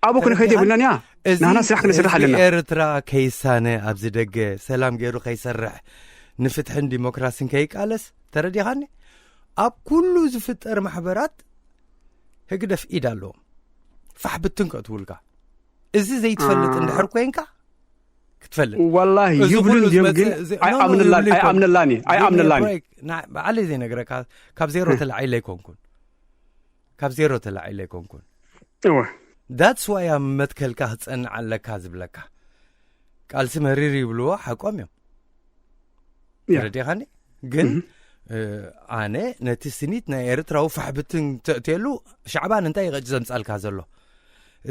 ኣብኡ ክንኸይድ የብልናን እያ ናህና ስራሕ ክንስራሕ ኣለና ኤርትራ ከይሳነ ኣብዚ ደገ ሰላም ገይሩ ከይሰርሕ ንፍትሕን ዲሞክራሲን ከይቃለስ ተረዲኻኒ ኣብ ኩሉ ዝፍጠር ማሕበራት ህግደፍ ኢድ ኣለዎም ፋሕ ብትን ከእትውልካ እዚ ዘይትፈልጥ እንድሕር ኮይንካ ክትፈልጥ ወላሂ ይብሉ እንድዮም ግን ኣይኣምነላን ኣይኣምነላን ኣይኣምነላን ባዕለይ ዘይነግረካ ካብ ዜሮ ተላዒለ ኣይኮንኩን ካብ ዜሮ ተላዒለ ኣይኮንኩን that's why ኣብ መትከልካ ክጸንዕ ኣለካ ዝብለካ ቃልሲ መሪር ይብልዎ ሓቆም እዮም ተረዲኻኒ ግን ኣነ ነቲ ስኒት ናይ ኤርትራዊ ፋሕብትን ተእትየሉ ሻዕባን እንታይ ይቐጭ ዘምጻልካ ዘሎ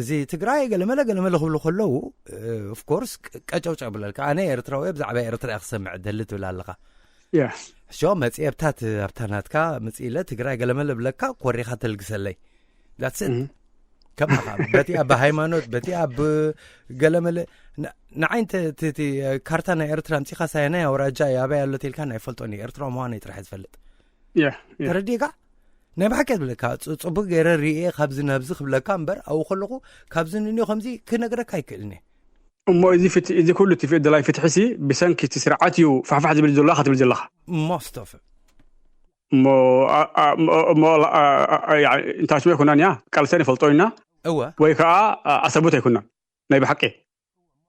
እዚ ትግራይ ገለመለ ገለመለ ክብሉ ከለዉ ኦፍኮርስ ቀጨውጨ ብለልካ ኣነ ኤርትራዊ ብዛዕባ ኤርትራ ክሰምዕ ደሊ ትብል ኣለኻ ሕሾ መፅኤ ኣብታት ኣብታ ናትካ ምፅኢለ ትግራይ ገለመለ ብለካ ኮሪኻ ተልግሰለይ ዳትስት ከምኻ በቲኣ ብሃይማኖት በቲኣ ብገለመለ ንዓይ ካርታ ናይ ኤርትራ ምፂኻ ሳየናይ ኣውራጃ ኣበይ ኣሎ ተልካ ናይ ፈልጦን ኤርትራ ምዃነይ ጥራሕ ዝፈልጥ ተረዲእካ ናይ ብሓቂ ብለካ ፅቡቅ ገይረ ርኤ ካብዚ ናብዚ ክብለካ እምበር ኣብኡ ከለኹ ካብዚ ንንዮ ከምዚ ክነግረካ ኣይክእልን እየ እሞ እዚ ፍት እዚ ኩሉ እቲ ፍት ደላይ ፍትሒ ሲ ብሰንኪ እቲ ስርዓት እዩ ፋሕፋሕ ዝብል ዘሎ ኢኻ ትብል ዘለኻ። Most of it። እሞ እሞ እንታሽሞ ኣይኮናን እያ ቃልሰን ይፈልጦ ኢና እወ ወይ ከዓ ኣሰቡት ኣይኮናን ናይ ብሓቂ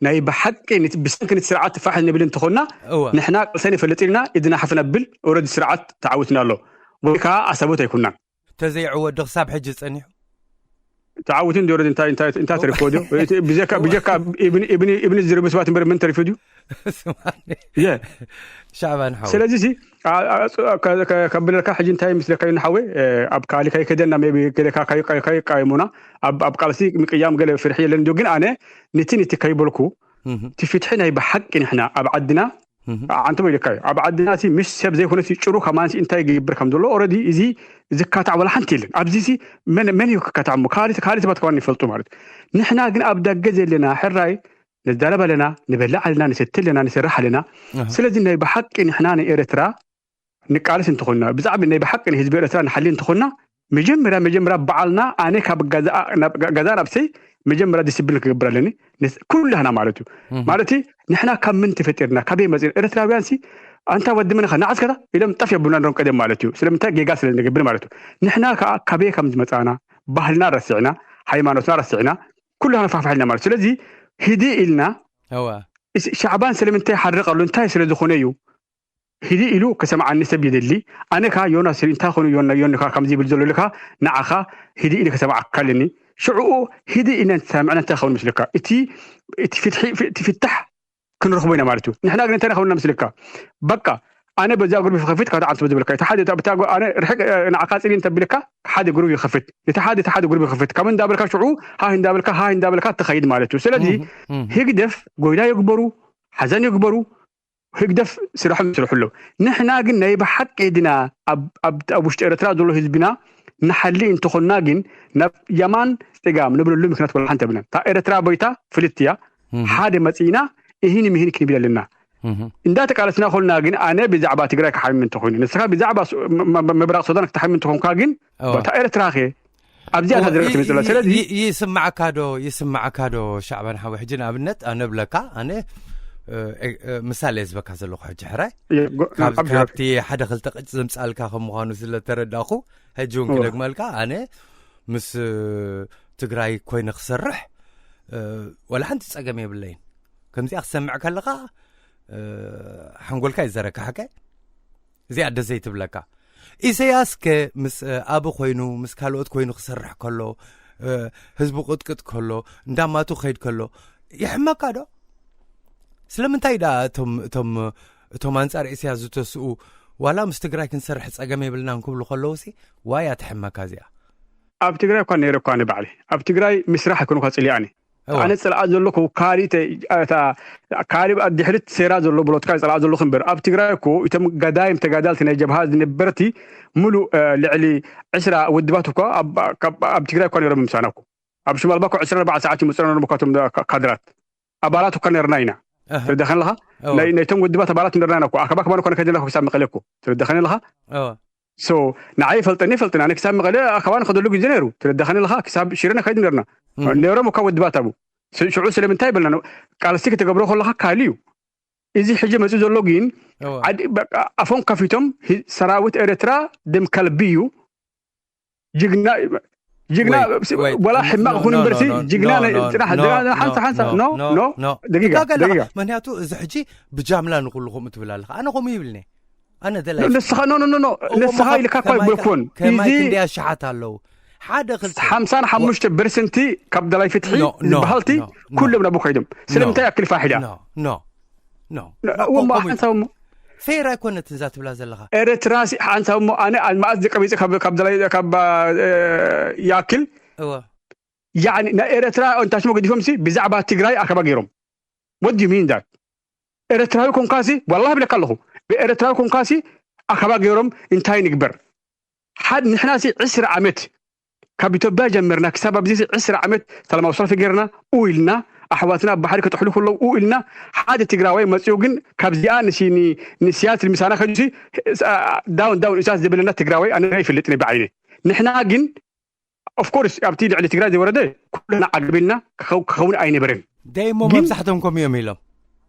ናይ ብሓቂ ብሰንኪ ንቲ ስርዓት ፋሕ ንብል እንተኾንና እወ ንሕና ቃልሰን ይፈልጥ ኢና ኢድና ሓፍ ነብል ኦረዲ ስርዓት ተዓዊትና ኣሎ ወይ ከዓ ኣሰቡት ኣይኮናን። ተዘይዕወ ዶ ክሳብ ሕጂ ጸኒሑ ተዓውቱ እንዲ ወረድ እንታይ እንታይ እንታይ ተሪፎ ድዩ? እቲ ብጀካ ብጀካ ኢብን ኢብን ኢብን ዝርብ ስባት እምበር ምን ተሪፉ ድዩ? ስማኒ የ ሻዕባን ሓው ስለዚ ሲ አ- አ- አ- ከ- ከ- ከብለካ ሕጂ እንታይ ምስለካ እዩ ንሓወይ ኣብ ካሊ ከይከደና ቢ ገለካ ከይቃየሙና ኣብ ኣብ ቃልሲ ምቅያም ገለ ፍርሒ የለን ድዩ? ግን ኣነ ንቲ ንቲ ከይበልኩ እህ፣ እቲ ፍትሒ ናይ ብሓቂ ንሕና ኣብ ዓድና እህ፣ ዓንተ ኢልካ እዩ ኣብ ዓድና ሲ ምስ ሰብ ዘይኮነ ሲ ጭሩ ከማን ሲ እንታይ ይገብር ከም ዘሎ ኦረዲ እዚ ዝካታዕ ወላ ሓንቲ የለን። ኣብዚ ሲ መን መን እዩ ክካታዕ እሞ ካሊ ካሊ ሰባት ከማን ይፈልጡ ማለት እዩ። ንሕና ግን ኣብ ደገ ዘለና ሕራይ ንዛረብ ኣለና፣ ንበልዕ ኣለና፣ ንሰቲ ኣለና፣ ንሰርሕ ኣለና። እህ፣ ስለዚ ናይ ብሓቂ ንሕና ንኤርትራ ንቃልስ እንተኾንና ብዛዕባ ናይ ብሓቂ ንህዝቢ ኤርትራ ንሓሊ እንተኾንና መጀመርያ መጀመርያ በዓልና ኣነ ካብ ገዛ ናብ ገዛ ናብሰይ መጀመርያ ዲስፕሊን ክገብር ኣለኒ። ንስ- ኩላህና ማለት እዩ እህ፣ ማለት ንሕና ካብ ምን ተፈጢርና ካበይ መፂና ኤርትራውያን ሲ ኣንታ ወዲ መንኻ ንዓስከታ ኢሎም ጠፍ የብሉና ንሮም ቀደም ማለት እዩ። ስለምንታይ ጌጋ ስለ ንገብር ማለት እዩ። ንሕና ከዓ ካበይ ከም ዝመፃና ባህልና ረስዕና ሃይማኖትና ረስዕና ኩላህና ፋሕፋሕ ኢልና ማለት እዩ። ስለዚ ሂዲ ኢልና እዋ እስ- ሻዕባን ስለምንታይ ሓርቀሉ እንታይ ስለ ዝኾነ እዩ ሂዲ ኢሉ ከሰምዓኒ ሰብ ይደሊ። ኣነ ከ ዮናስ እንታይ ኾኑ ዮና ዮንካ ከምዚ ይብል ዘሎ ኢልካ ንዓኻ ሂዲ ኢሉ ከሰምዓካ ኣለኒ። ሽዕኡ ሂዲ ኢልና ሰምዕና እንታይ ኸውን ምስልካ እቲ እቲ ፍትሒ እቲ ፍታሕ ክንረኽቦ ኢና ማለት እዩ። ንሕና ግን እንታይ ንኸውን ምስልካ በቃ ኣነ በዛ ግሩፕ ይኸፍት ካብ ዓንተ ዝብልካ እቲ ሓደ እታ- እታ- ኣነ ርሕቅ ንዓካ ፅሊ እንተብልካ ሓደ ግሩፕ ይኸፍት እቲ ሓደ እቲ ሓደ ግሩፕ ይኸፍት ካብ እንዳበልካ ሽዑ ሃ እንዳበልካ ሃ እንዳበልካ ትኸይድ ማለት እዩ። ስለዚ እህ፣ ህግደፍ ጎይላ ይግበሩ ሓዘን ይግበሩ ህግደፍ ስርሖም ይስርሑ ኣለዉ። ንሕና ግን ናይ ብሓቂ ድና ኣብ ኣብ- ኣብ ውሽጢ ኤርትራ ዘሎ ህዝብና ንሓሊ እንተኾንና ግን ናብ የማን ፅጋም ንብለሉ ምክንያት ወላ ሓንቲ የብልናን። እታ ኤርትራ ቦይታ ፍልት እያ። እህ፣ ሓደ መፂእና እሂን ምሂን ክንብል ኣለና። እህ፣ እንዳተቃለስና ኮልና ግን ኣነ ብዛዕባ ትግራይ ክሓምም እንተኾይኑ ንስኻ ብዛዕባ ሱ- መ- መ- ምብራቕ ሱዳን ክትሓምም እንተኾንካ ግን እዋ በታ ኤርትራ ኸ ኣብዚኣ እታ ዝረገ ትመፅላ ስለዚ ይ- ይስማዓካ ዶ ይስማዓካ ዶ ሻዕባን ሓወ ሕጂ ንኣብነት ኣነ ብለካ ኣነ እ፣ እ፣ ምሳሌ ዝበካ ዘለኹ ሕጂ ሕራይ የ- ጎ- ካብ- ኣብ ጅሃድ ካብቲ ሓደ ክልተ ቅጭ ዘምፃልካ ከም ምዃኑ ስለተረዳእኹ ሕጂ እውን እዋ። ክደግመልካ ኣነ ምስ እ፣ ትግራይ ኮይነ ክሰርሕ እ፣ ወላ ሓንቲ ፀገም የብለይን። ከምዚኣ ክሰምዕ ከለኻ እ፣ ሓንጎልካ ይዘረካሕከ እዚኣ ደስ ዘይትብለካ። ኢሰያስ ከ ምስ እ፣ ኣቢ ኮይኑ ምስ ካልኦት ኮይኑ ክሰርሕ ከሎ እ፣ ህዝቡ ቅጥቅጥ ከሎ እንዳማቱ ክኸይድ ከሎ ይሕመካ ዶ? ስለምንታይ ደኣ እቶም እቶም እቶም ኣንጻር ኢሰያስ ዝተስኡ ዋላ ምስ ትግራይ ክንሰርሕ ጸገም የብልናን ክብሉ ከለውሲ ዋይ ኣትሕመካ እዚኣ። ኣብ ትግራይ እኳ ነይረ እኳ ንባዕሊ ኣብ ትግራይ ምስራሕ ኣይኮንኳ ፅሊኣኒ እዋ። ኣነ ፅልኣ ዘለኩ ካሊእ ተ- እታ ካሊእ ኣብ ድሕሪት ሴራ ዘሎ ብሎትካ ፅልኣ ዘለኩ እምበር ኣብ ትግራይ እኮ እቶም ገዳይም ተጋዳልቲ ናይ ጀብሃ ዝነበርቲ ሙሉእ እ፣ ልዕሊ ዕስራ ውድባት እኳ ኣብ- ካብ- ኣብ ትግራይ እኳ ነይሮም ምሳና እኮ ኣብ ሽማልባ እኮ ዕስራ ኣርባዕተ ሰዓት ይመፅና ነሮም እኳ እቶም ካ- ካድራት ኣባላት እኳ ነርና ኢና ኣህ፣ ትርዳኸን ኣለኻ እዋ። ናይ- ናይቶም ውድባት ኣባላት ነርና ኢና እኮ ኣከባ ከማን እኳ ንከይድ ኣለኩ ክሳብ መቐለ እኮ ትርዳኸን ኣለኻ እዋ። ሶ ንዓይ ይፈልጠኒ ይፈልጥና ኣነ ክሳብ መቐለ ኣከባ ንኸደሉ ግዜ ነይሩ ትርዳኸን ኣለኻ ክሳብ ሽረ ንኸይድ ነርና እም። ነይሮም እኳ ውድባት ኣብኡ ስ- ሽዑ ስለምንታይ ይብልና ቃልሲ ክትገብሮ ከለካ ካሊ እዩ። እዚ ሕጂ መፅኡ ዘሎ ግን እዋ። ዓዲ- በቃ ኣፎም ከፊቶም ህ- ሰራዊት ኤርትራ ደም ከልቢ እዩ። ጅግና ጅግና ወይ- ወይ- ወላ ወይ- ሕማቕ no, ይኹን no, እምበርሲ no, no, ጅግና no, ናይ no, ፅናሕ no, ድራ no, ሓንሳ ሓንሳ no, ኖ no, ኖ no። ደቂቃ ትጋገል ደቂቃ ኣኻ። ምክንያቱ እዚ ሕጂ ብጃምላ ንኩሉ ከምኡ ትብል ኣለኻ። ኣነ ከምኡ ይብልኒ። ኣነ ደላይ ኖ- ፍትሒ። ንስኻ ኢልካ እኮ ከማይ- ኣይበልኩን። ከማይ እዚ ክንደይ ኣሽሓት ኣለዉ። ሓደ ክልተ። ሓምሳን ሓሙሽተ ፐርሰንት ካብ ደላይ ፍትሒ ኖ፣ ኖ፣ ዝበሃልቲ ኖ፣ ኖ። ኩሎም ናብ ኮይዶም። ስለምንታይ ያክል ፋሒዳ? ኖ፣ ኖ፣ ኖ። እዎ እሞ ሓንሳብ እሞ ፌር ኣይኮነትን እዛ ትብላ ዘለኻ። ኤርትራ ሲ- ሓንሳብ እሞ ኣነ ኣልማኣዝ ዝቀቢፀ ካብ ካብ ደላይ ካብ እ፣ ያክል እወ። ያኒ ናይ ኤርትራ እንታሽሞ ገዲፎም ሲ ብዛዕባ ትግራይ ኣከባ ገይሮም ወዲ ሚን ዳት ኤርትራዊ ኮንካሲ ዋላ ብለካ ኣለኹ ብኤርትራዊ ኮንካሲ ኣከባ ገይሮም እንታይ ንግበር? ሓድ ንሕና ሲ ዕስራ ዓመት ካብ ኢትዮጵያ ጀመርና ክሳብ ኣብዚ ሲ ዕስራ ዓመት ሰላማዊ ሰልፊ ገይርና ኡ ኢልና ኣሕዋትና ኣብ ባሕሪ ክጥሕሉ ከለዉ ኡ ኢልና ሓደ ትግራዋይ መፅኡ ግን ካብዚኣ ንሲ- ኒ- ንስያስ ምሳና ከዚ ዳውን ዳውን እሳስ ዝብለና ትግራዋይ ኣነ ይፈልጥ ኒ ብዓይነ ንሕና ግን ኦፍኮርስ ኣብቲ ልዕሊ ትግራይ ዝወረደ ኩልና ዓግብ ኢልና ክኸው- ክኸውን ኣይነበረን። ደይሞ ግን- መብዛሕቶም ከምኡ እዮም ኢሎም።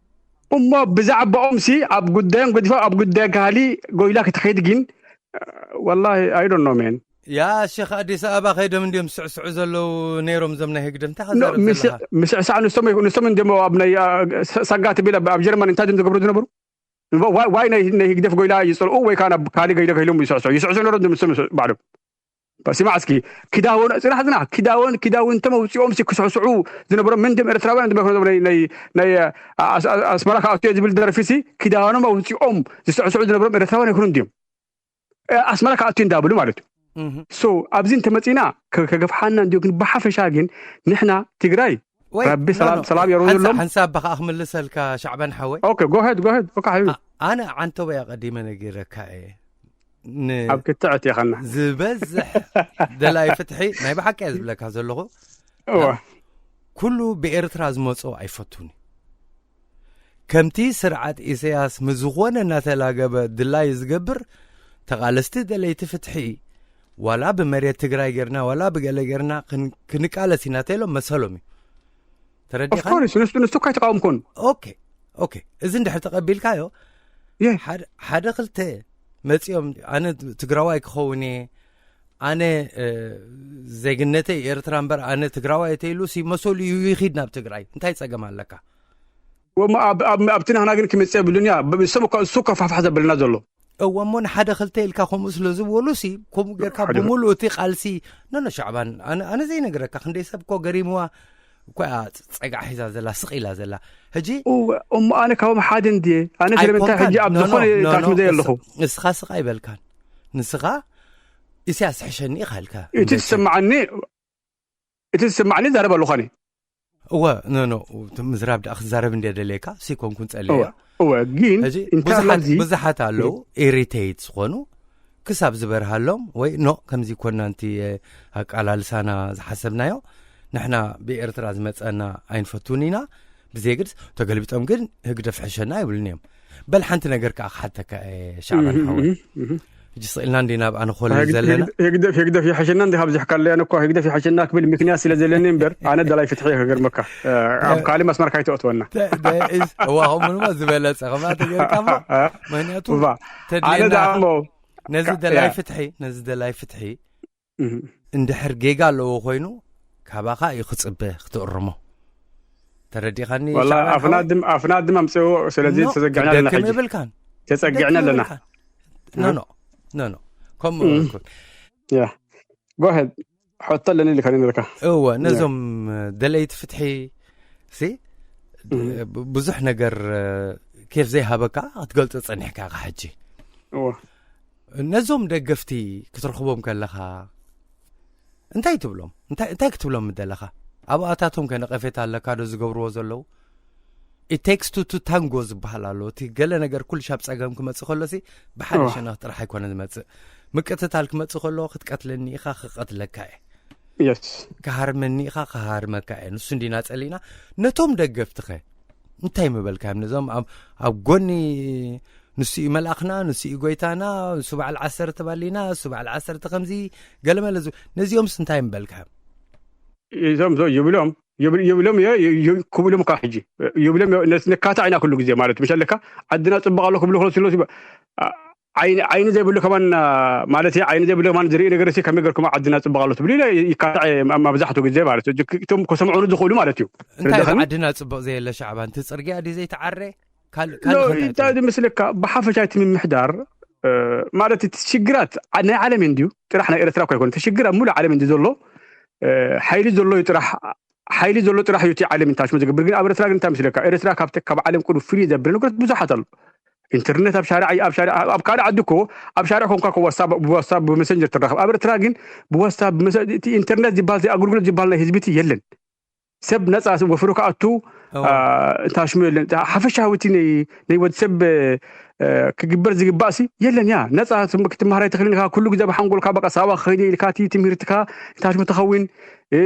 እሞ ብዛዕባኦም ሲ ኣብ ጉዳዮም ገዲፎም ኣብ ጉዳይ ካሊ ጎይላ ክትኸይድ ግን ወላ I don't know man ያ ሸኽ ኣዲስ ኣበባ ከይዶም እንዲዮም ስዕስዑ ዘለዉ ነይሮም እዞም ናይ ህግደፍ እንታይ ከዛረብ ዘለኻ? ምስዕሳዕ ንሶም ንሶም እንዲሞ ኣብ ናይ አ፣ ሰ- ሰጋ ትብል ኣብ ኣብ ጀርመን እንታይ ድም ዝገብሩ ዝነበሩ ዋ- ዋይ ናይ ናይ ህግደፍ ጎይላ ይፅልኡ ወይ ከዓ ናብ ካሊ ገይለ ከይሎም ይስዕስዑ ይስዕስዑ ነሮም ድም ንሶም ባዕሎም ስማዕ እስኪ፣ ኪዳወን ጽናሕ ጽናሕ ኪዳወን ኪዳውንቶም ኣውፅኦም ሲ ክስዕስዑ ዝነበሮም፣ ምንድም ኤርትራውያን ዝበ ናይ ናይ ኣስመራ ክኣትዮ ዝብል ደርፊ ሲ ኪዳኖም ኣውፅኦም ዝስዕስዑ ዝነበሮም ኤርትራውያን ኣይኮኑን ድዮም? ኣስመራ ክኣትዮ እንዳብሉ ማለት እዩ። ሶ ኣብዚ እንተመፂና ከገፍሓና እንዲዮ፣ ግን ብሓፈሻ ግን ንሕና ትግራይ ረቢ ሰላም ሰላም የርውሎም። ሓንሳብ ከዓ ክምልሰልካ ሻዕባን ሓወይ። ኦኬ ጎ ሄድ ጎ ሄድ። ኦኬ ሓቢቢ። ኣነ ዓንተቦያ ቀዲመ ነጊረካ እየ። ኣብ ክትዕት የኸና ዝበዝሕ ደላይ ፍትሒ ናይ ብሓቂ እየ ዝብለካ ዘለኹ። ኩሉ ብኤርትራ ዝመጾ ኣይፈቱን እዩ። ከምቲ ስርዓት ኢሳያስ ምዝኾነ እናተላገበ ድላይ ዝገብር፣ ተቓለስቲ ደለይቲ ፍትሒ ዋላ ብመሬት ትግራይ ጌርና ዋላ ብገለ ጌርና ክንቃለስ ኢና ተኢሎም መሰሎም እዩ። ተረዲኻ? ንሱ እኳ ኣይተቃወምኩን። ኦኬ ኦኬ፣ እዚ እንድሕር ተቐቢልካዮ፣ ሓደ ክልተ መፂኦም ኣነ ትግራዋይ ክኸውን እየ፣ ኣነ ዜግነተይ ኤርትራ እምበር ኣነ ትግራዋይ ተይሉ ሲ መሰሉ እዩ ይኺድ ናብ ትግራይ። እንታይ ፀገም ኣለካ? ኣብቲ ናህና ግን ክመፅእ የብሉን እያ። ብሶም እሱ ከፋሕፋሕ ዘብልና ዘሎ። እወ እሞ ንሓደ ክልተ ኢልካ ከምኡ ስለ ዝበሉ ሲ ከምኡ ጌርካ ብምሉእ እቲ ቃልሲ። ነኖ ሻዕባን ኣነ ዘይነግረካ ክንደይ ሰብ እኮ ገሪምዋ እኳ ፀጋዕ ሒዛ ዘላ ስቕ ኢላ ዘላ። ሕጂ እሞ ኣነ ካብኦም ሓደ እንድየ። ኣነ ስለምንታይ ሕጂ ኣብ ዝኾነ ታትም ዘይ ኣለኹ። ንስኻ ስቕ ኣይበልካን። ንስኻ ኢሳያስ ሕሸኒ ኢኻ ኢልካ። እቲ ዝስማዓኒ እቲ ዝስማዓኒ ዛረብ ኣለኹ ኣነ። እወ ኖ ኖ፣ ምዝራብ ደኣ ክዛረብ እንደ ደልየካ ሲኮንኩን ጸልያ። እወ ግን ብዙሓት ኣለዉ ኢሪቴት ዝኾኑ ክሳብ ዝበርሃሎም ወይ ኖ ከምዚ ኮና እንቲ ኣቃላልሳና ዝሓሰብናዮ ንሕና ብኤርትራ ዝመጸና ኣይንፈቱን ኢና ብዘየግድስ ተገልቢጦም ግን ህግደፍ ሕሸና ይብሉን እዮም። በል ሓንቲ ነገር ከኣ ክሓተካ እየ ሻዕባን ሓወይ። ሕጂ ስቕ ኢልና እንዲ ናብ ኣነ ኮለል ዘለና። ህግደፍ ህግደፍ ይሕሸና እንዲ ካብ ዝሕካለያን እኳ ህግደፍ ይሕሸና ክብል ምክንያት ስለ ዘለኒ እምበር ኣነ ደላይ ፍትሒ እየ። ከገርመካ ኣብ ካልእ መስመር ካይትእትወና። እዋ ከምኡንማ ዝበለጸ ከምኣ ተገርካማ። ምክንያቱ ኣነ ተድሌና ደኣ እሞ ነዚ ደላይ ፍትሒ ነዚ ደላይ ፍትሒ እንድሕር ጌጋ ኣለዎ ኮይኑ ካባኻ እዩ ክጽበ ክትእርሞ። ተረዲኻኒ? ወላ ሻዕባን ኣፍና ሓወይ? ድም ኣፍና ድም ኣምጽእዎ። ስለዚ ኖ፣ ተዘጋዕና ኣለና ክትደክም ሕጂ። የብልካን። ተጸጊዕና ክትደክም ኣለና። የብልካን። ኖ ኖ ኖ ኖ። ከምኡ እም። ኣይኮን። ያ ጎ ሄድ። ሕቶ ኣለኒ ኢልካ ነርካ። እወ ያ። ነዞም ደለይቲ ፍትሒ ሲ እም። ብ- ብዙሕ ነገር ኬፍ ዘይሃበካ ክትገልጾ ጸኒሕካ ኢኻ ሕጂ። እወ ነዞም ደገፍቲ ክትረኽቦም ከለኻ እንታይ ትብሎም? እንታይ እንታይ ክትብሎም ምደለኻ? ኣብኣታቶም ከ ነቐፌታ ኣለካ ዶ ዝገብርዎ ዘለዉ? It takes two to tango ዝበሃል ኣሎ። እቲ ገለ ነገር ኩሉ ሻብ ጸገም ክመጽእ ከሎ ሲ ብሓደ እዋ። ሸነኽ ጥራሕ ኣይኮነ ዝመጽእ። ምቅትታል ክመጽእ ከሎ ክትቀትለኒ ኢኻ ክቐትለካ እየ። የስ። ክሃርመኒ ኢኻ ክሃርመካ እየ። ንሱ እንዲና ጸሊእና ነቶም ደገፍትኸ እንታይ ምበልካዮም? ነዞም ኣብ ኣብ ጎኒ ንሱ እዩ መልኣኽና፣ ንሱ እዩ ጎይታና፣ ንሱ በዓል ዓሰርተ ባሊና፣ ንሱ በዓል ዓሰርተ ከምዚ ገለመለ ዝ- ነዚኦምስ እንታይ ምበልካዮም? እዞም ዞ ይብሎም ይብል- ይብሎም እየ ይ- ይ- ክብሎም ካብ ሕጂ ይብሎም እየ። ነስ- ነካታ ዓይና ኩሉ ግዜ ማለት ምሽ ኣለካ ዓድና ፅቡቅ ኣሎ ክብሉ ክሎ ስሎ ሲበ- አ- ዓይኒ ዓይኒ ዘይብሉ ከማን አ፣ ማለት እየ ዓይኒ ዘይብሉ ከማን ዝርኢ ነገር ሲ ከመይ ገርኩም ዓድና ፅቡቅ ኣሎ ትብሉ ኢለ ይካታዕ እየ ማ- መብዛሕትኡ ግዜ ማለት እዩ። እጅ- እቶም ከሰምዑኑ ዝኽእሉ ማለት እዩ። እንታይ ትርዳኸኒ? ዓድና ፅቡቅ ዘየለ ሻዕባን እቲ ፅርግያ ድዩ ዘይተዓረ ካልእ ካልእ ኖ ከ እንታይ እንታይ ትብል? ዝመስለካ ብሓፈሻ እቲ ምምሕዳር እ፣ ማለት እቲ ሽግራት ዓ- ናይ ዓለም እንድዩ ጥራሕ ናይ ኤርትራ እኳ ኣይኮነ እቲ ሽግር ኣብ ሙሉእ ዓለም እንዲ ዘሎ እ፣ ሓይሊ ዘሎ እዩ ጥራሕ ሓይሊ ዘሎ ጥራሕ እዩ እቲ ዓለም እንታሽሙ ዝገብር። ግን ኣብ ኤርትራ ግን እንታይ ምስለካ ኤርትራ ካብቲ ካብ ዓለም ቅዱ ፍልይ ዘብል ነገራት ብዙሓት ኣሎ። ኢንተርነት ኣብ ሻርዕ ኣብ ሻርዕ ኣብ ካልእ ዓዲ እኮ ኣብ ሻርዕ ኮንካ እኮ ዋትሳፕ ብዋትሳፕ ብመሰንጀር ትራኸብ። ኣብ ኤርትራ ግን ብዋትሳፕ ብመሰ- እቲ ኢንተርነት ዝበሃል ኣገልግሎት ዝበሃል ናይ ህዝቢ እቲ የለን። ሰብ ነፃ ወፍሩ ክኣቱ እዋ። አ፣ እንታሽሙ የለን። ሓፈሻዊ እቲ ናይ ናይ ወዲ ሰብ እ፣ ክግበር ዝግባእ ሲ የለን። ያ ነፃ ትም- ክትመሃር ኣይትኽእልን ኢኻ። ኩሉ ግዜ ብሓንጎልካ በቃ ሳዋ ክኸይድ ኢልካ እቲ ትምህርትካ እንታሽሙ ትኸውን እ፣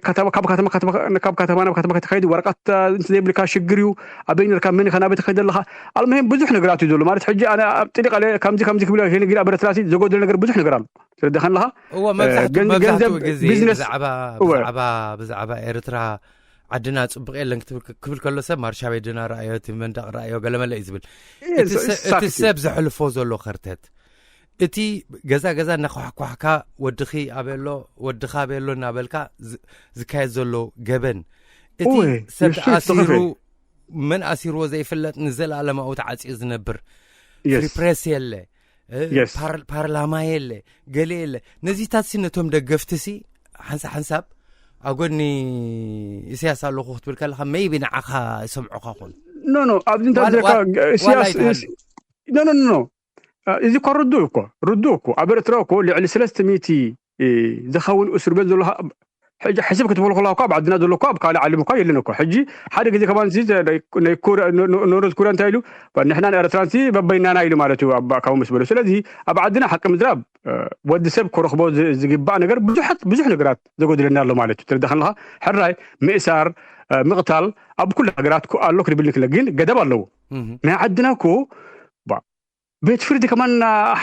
ከተማ ካብ ከተማ ከተማ ካብ ከተማ ናብ ከተማ ክትኸይድ ወረቀት እንተ ዘይብልካ ሽግር እዩ። ኣበይ ነርካ መን ኢኻ ናበይ ትኸይድ ኣለኻ? ኣልመሄም ብዙሕ ነገራት እዩ ዘሎ ማለት ሕጂ ኣነ ኣብ ጥሊቅ ኣለ ከምዚ ከምዚ ክብል ግን ኣብ ኤርትራ ሲ ዘጎደለ ነገር ብዙሕ ነገር ኣሎ። ትረዳኸን ኣለኻ? እዎ መብዛሕትኡ ገን- መብዛሕትኡ ገንዘብ ግዜ ቢዝነስ ብዛዕባ እወ። ብዛዕባ ብዛዕባ ኤርትራ ዓድና ጽቡቕ የለን ክትብል ክብል ከሎ ሰብ ማርሻ ቤድና ረኣዮ እቲ መንደቕ ረኣዮ ገለመለ እዩ ዝብል። Yes, እቲ ሰ- እቲ exactly. ሰብ ዘሕልፎ ዘሎ ከርተት እቲ ገዛ ገዛ እናኳሕኳሕካ ወድኺ ኣበሎ ወድኻ ኣበሎ እናበልካ ዝ- ዝካየድ ዘሎ ገበን እቲ እወ፣ ሰብ ንሱ ተኣሲሩ ይስተኸፈል። መን ኣሲርዎ ዘይፍለጥ ንዘለኣለማዊ ተዓፅዩ ዝነብር Yes. ሪፕሬስ የለ ፓርላማ የለ፣ ገለ የለ። ነዚታት ሲ ነቶም ደገፍቲ ሲ ሓንሳ ሓንሳብ ኣጎኒ ኢሳያስ ኣለኹ ክትብል ከለኻ maybe ንዓኻ ይሰምዑኻ ኾን። ኖ ኖ ኣብዚ እንታይ ዋላ- ዝለካ ዋላ- ዋላ ኢሳያስ ኣይትሃሉ። ኖ ኖ ኖ ኖ። እዚ እኮ ርዱእ እኮ ርዱእ እኮ ኣብ ኤርትራ እኮ ልዕሊ ሰለስተ ሚእቲ ዝኸውን እስር ቤት ዘሎ። ሕጂ ሕስብ ክትበሉ ከለካ እኮ ኣብ ዓድና ዘሎ እኮ ኣብ ካልእ ዓለም እኮ የለን እኮ። ሕጂ ሓደ ግዜ ከማን እዚ ናይ ኮረ- ኖ- ኖ- ኖርዝ ኮርያ እንታይ ኢሉ? ንሕና ንኤርትራን ሲ በበይናና ኢሉ ማለት እዩ ኣብ ኣካቡ ምስ በሉ። ስለዚ ኣብ ዓድና ሓቂ ምዝራብ ወዲ ሰብ ክረኽቦ ዝግባእ ነገር ብዙሓት ብዙሕ ነገራት ዘጎድለና ኣሎ ማለት እዩ። ትርዳእ ከለካ ሕራይ ምእሳር ምቕታል ኣብ ኩሉ ሃገራት ኣሎ ክድብል ንክለ ግን ገደብ ኣለዎ። ናይ ዓድና እኮ ቤት ፍርዲ ከማን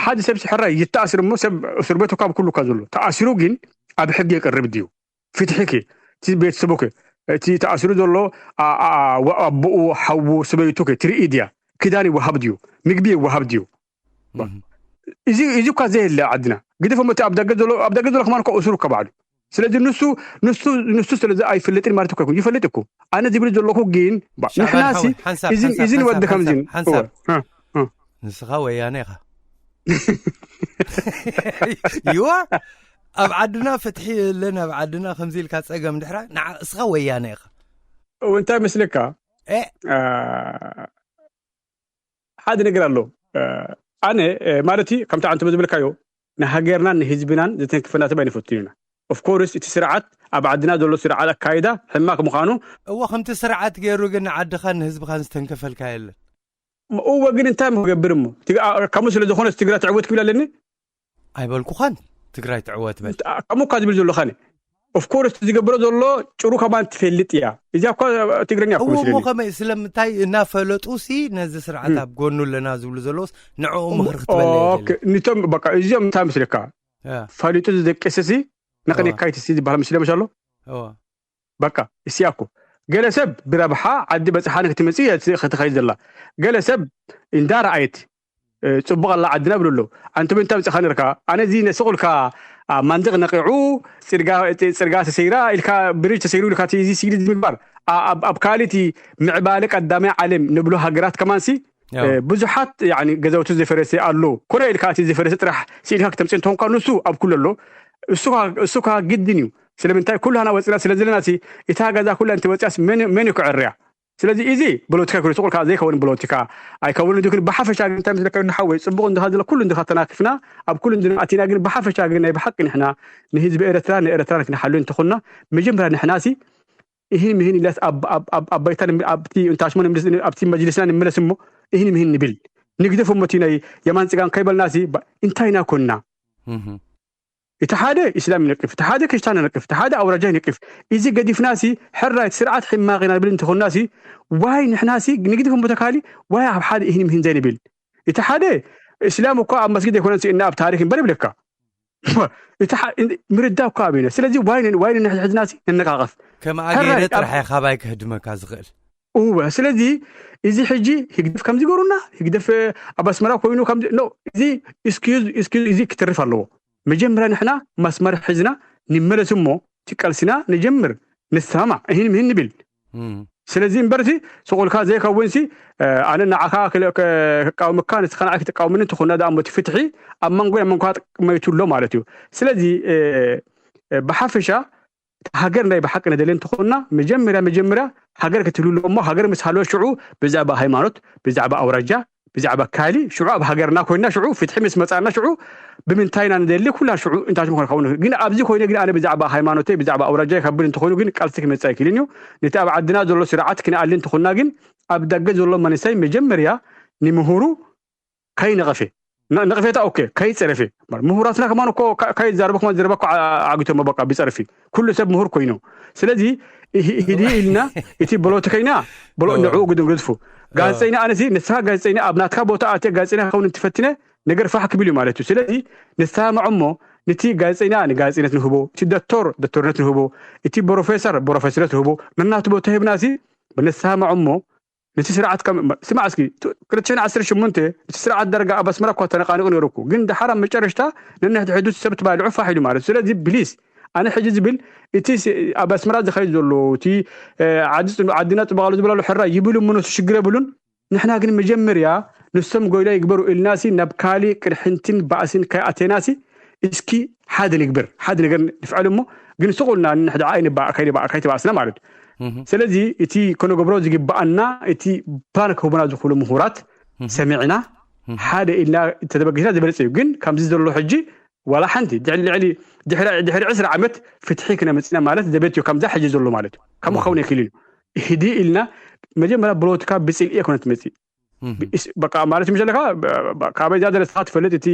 ሓደ ሰብ ሕራይ ይተኣስር እሞ ሰብ እስር ቤት ካብ ኩሉ እኳ ዘሎ ተኣሲሩ ግን ኣብ ሕጊ የቅርብ ድዩ? ፍትሒ ከ እቲ ቤተሰቡ ከ እቲ ተኣሲሩ ዘሎ ኣቦኡ ሓዉ ሰበይቱ ከ ትርኢ ድያ? ክዳን ይወሃብ ድዩ? ምግቢ ይወሃብ ድዩ? እዚ እዚ እኳ ዘየለ ዓድና ግደፎም እቲ ኣብ ደገ ዘሎ ኣብ ደገ ዘሎ ከማን እኳ እሱር እኳ ባዕሉ። ስለዚ ንሱ ንሱ ንሱ ስለዚ ኣይፈልጥን ማለት እኮ ይፈልጥ እኮ። ኣነ ዝብል ዘለኹ ግን ንሕናሲ እዚ ንወዲ ከምዚ ንስኻ ወያነ ኢኻ። ይዋ ኣብ ዓድና ፍትሒ የለን። ኣብ ዓድና ከምዚ ኢልካ ፀገም ድሕራ ንዓ እስኻ ወያነ ኢኻ። እንታይ መስለካ? ሓደ ነገር ኣሎ። ኣነ ማለት ከምቲ ዓንተ ዝብልካዮ ንሃገርናን ንህዝብናን ዘተንክፈና ሰብ ኣይንፈቱን ኢና። ኦፍኮርስ እቲ ስርዓት ኣብ ዓድና ዘሎ ስርዓት ኣካይዳ ሕማቅ ምዃኑ እዎ ከምቲ ስርዓት ገይሩ ግን ንዓድኻን ንህዝብኻን ዝተንከፈልካ የለን። እወ ግን እንታይ ክገብር እሞ ከምኡ ስለ ዝኾነ ትግራይ ትዕወት ክብል ኣለኒ። ኣይበልኩኻን ትግራይ ትዕወት በል። ከምኡ እኳ ዝብል ዘለኻኒ። ኦፍኮርስ ዝገብሮ ዘሎ ጭሩ ከማን ትፈልጥ እያ። እዚኣ እኳ ትግርኛ እኮ እሞ መስለኒ። ከመይ ስለምንታይ እናፈለጡ ሲ ነዚ ስርዓት ኣብ ጎኑ ኣለና ዝብሉ ዘለውስ ንዕኡ ምኽሪ ክትበለ ኦኬ፣ ንቶም በቃ እዚኦም እንታይ ምስልካ ፈሊጡ ዝደቅስ ሲ ነቅኔካይት ሲ ዝበሃል ምስለ መሻሎ። በቃ እስያ እኮ ገለ ሰብ ብረብሓ ዓዲ በፅሓ ንክትመፅእ እየ ክትኸይድ ዘላ። ገለ ሰብ እንዳረኣየት ፅቡቅ ኣላ ዓድና ብሉ ኣሎ። ኣንቱም እንታይ ምፅኻ ነርካ? ኣነ እዚ ነስቁልካ ማንድቅ ነቂዑ ፅርጋ ተሰይራ ኢልካ ብሪጅ ተሰይሩ ኢልካ እዚ ስግዲ ምግባር ኣብ ካልእ እቲ ምዕባለ ቀዳማይ ዓለም ንብሎ ሃገራት ከማንሲ ብዙሓት ገዛውቲ ዘፈረሰ ኣሎ። ኮነ ኢልካ እቲ ዘፈረሰ ጥራሕ ስኢልካ ክተምፅእ እንተኾንካ ንሱ ኣብ ኩሉ ኣሎ። እሱ ከ ግድን እዩ። ስለምንታይ ኩላና ወፅና ስለ ዘለና እታ ገዛ ኩላ እንተወፅያስ መን እዩ ክዕርያ? ስለዚ እዚ ፖለቲካ ኮይኑ ስቁልካ ዘይከውን ፖለቲካ ኣይከውን። ግን ብሓፈሻ ግን እንታይ ምስለካ ንሓወይ ፅቡቅ እንድኻ ዝለ ኩሉ እንድኻ ተናክፍና ኣብ ኩሉ እንድና ኣቲና ግን ብሓፈሻ ግን ናይ ብሓቂ ንሕና ንህዝቢ ኤረትራ ንኤረትራ ክንሓሉ እንተኾንና መጀመርያ ንሕናሲ ይህን ምህን ኢላስ ኣብ ባይታ ኣብቲ እንታሽሞ ኣብቲ መጅልስና ንምለስ እሞ ይህን ምህን ንብል ንግደፍ እሞ እቲ ናይ የማን ፅጋም ከይበልናሲ እንታይ ኢና ኮንና? እቲ ሓደ ኢስላም ይነቅፍ፣ እቲ ሓደ ክርስቲያን ይነቅፍ፣ እቲ ሓደ ኣውራጃ ይነቅፍ። እዚ ገዲፍናሲ ሕራይ እቲ ስርዓት ሕማቕ ኢና ንብል እንተኾንናሲ ዋይ ንሕናሲ ንግደፍ እሞ ተካሊ ዋይ ኣብ ሓደ ይህን ምህን ዘይንብል። እቲ ሓደ እስላም እኳ ኣብ መስጊድ ኣይኮነን ስኢና ኣብ ታሪክ እምበር ይብለካ። ምርዳእ እኳ ኣበይና። ስለዚ ዋይ ንሕድሕድናሲ ንነቃቀፍ። ከምኣ ገይረ ጥራሕ እየ ካባይ ክህድመካ ዝኽእል። እወ ስለዚ እዚ ሕጂ ህግደፍ ከምዚ ገሩና ህግደፍ ኣብ ኣስመራ ኮይኑ ከምዚ ኖ እዚ excuse excuse እዚ ክትርፍ ኣለዎ። መጀመርያ ንሕና መስመር ሒዝና ንመለስ እሞ እቲ ቃልስና ንጀምር ንሰማማዕ እሂን ምህን ንብል። ስለዚ እምበርቲ ስቑልካ ዘይከውንሲ ኣነ ንዓኻ ክቃወምካ ንስኻ ንዓይ ክትቃወምኒ እንተኾና ደኣ እሞ እቲ ፍትሒ ኣብ መንጎ ኣብ መንጎ መይቱ ኣሎ ማለት እዩ። ስለዚ ብሓፈሻ እታ ሃገር ናይ ብሓቂ ነደልየ እንተኾንና መጀመርያ መጀመርያ ሃገር ክትህሉ ኣለዎ እሞ ሃገር ምስ ሃለወ ሽዑ ብዛዕባ ሃይማኖት ብዛዕባ ኣውራጃ ብዛዕባ ካሊ ሽዑ ኣብ ሃገርና ኮይንና ሽዑ ፍትሒ ምስ መፃና ሽዑ ብምንታይ ኢና ንደሊ ኩላ ሽዑ እንታይ ምኾነ ከውን ግን ኣብዚ ኮይነ ግን ኣነ ብዛዕባ ሃይማኖተይ ብዛዕባ ኣውራጃ ይከብል እንተኾይኑ ግን ቃልሲ ክመፅእ ኣይክልን እዩ። ነቲ ኣብ ዓድና ዘሎ ስርዓት ክነኣሊ እንተኾንና ግን ኣብ ደገ ዘሎ መንእሰይ መጀመርያ ንምሁሩ ከይነቐፌ ነቕፌታ ኦኬ ከይፀረፌ ምሁራትና ከማን እኮ ከይዛረቡ ከማን ዘረባ እኮ ዓግቶሞ በቃ ብፀርፊ ኩሉ ሰብ ምሁር ኮይኑ ስለዚ ሂዲ ኢልና እቲ ፖለቲከኛ ንዕኡ ግድም ግድፉ ጋዜጠኛ ኣነሲ ንስኻ ጋዜጠኛ ኣብ ናትካ ቦታ ኣትየ ጋዜጠኛ ከውን እንትፈትነ ነገር ፋሕ ክብል እዩ ማለት እዩ። ስለዚ ንሰማማዕ እሞ ነቲ ጋዜጠኛ ንጋዜጠነት ንህቦ፣ እቲ ዶክተር ዶክተርነት ንህቦ፣ እቲ ፕሮፌሰር ፕሮፌሰርነት ንህቦ፣ ነናቱ ቦታ ሂብናሲ ንሰማማዕ እሞ ነቲ ስርዓት ከም ስማዕ እስኪ ክልተ ሽሕን ዓሰርተ ሸሞንተ እቲ ስርዓት ዳርጋ ኣብ ኣስመራ እኳ ተነቃኒቁ ነይሩ እኮ ግን ደሓር ኣብ መጨረሽታ ነንሕድሕዱ ሰብ ተባልዑ ፋሕ ኢሉ ማለት እዩ። ስለዚ ፕሊስ ኣነ ሕጂ ዝብል እቲ ኣብ ኣስመራ ዝኸይድ ዘሎ እቲ ዓድና ፅቡቅ ኣሎ ዝብል ኣሎ ሕራይ ይብል እሞ ነሱ ሽግር የብሉን። ንሕና ግን መጀመርያ ንሶም ጎይላ ይግበሩ ኢልናሲ ናብ ካሊእ ቅርሕንትን ባእስን ከይኣተናሲ እስኪ ሓደ ንግበር፣ ሓደ ነገር ንፍዐል እሞ ግን ስቕ ኢልና ንሕድዓ ኣይንባእ፣ ከይንባእ፣ ከይተባእስና ማለት እዩ። ስለዚ እቲ ከነገብሮ ዝግባኣና እቲ ፕላን ክህቡና ዝኽእሉ ምሁራት ሰሚዕና ሓደ ኢልና ተበጊስና ዝበለጸ እዩ። ግን ከምዚ ዘሎ ሕጂ ዋላ ሓንቲ ድሕሪ ልዕሊ ድሕሪ ዕስራ ዓመት ፍትሒ ክነምጽና ማለት ዘበት እዩ። ከምዛ ሕጂ ዘሎ ማለት እዩ። ከምኡ ክኸውን ኣይክእልን እዩ። ህዲ ኢልና መጀመርያ ብሎትካ ብጽልኢ ኣይኮነ ትመጽእ። በቃ ማለት ምሽ ኣለካ ካበይ እዛ ዘለስኻ ትፈልጥ እቲ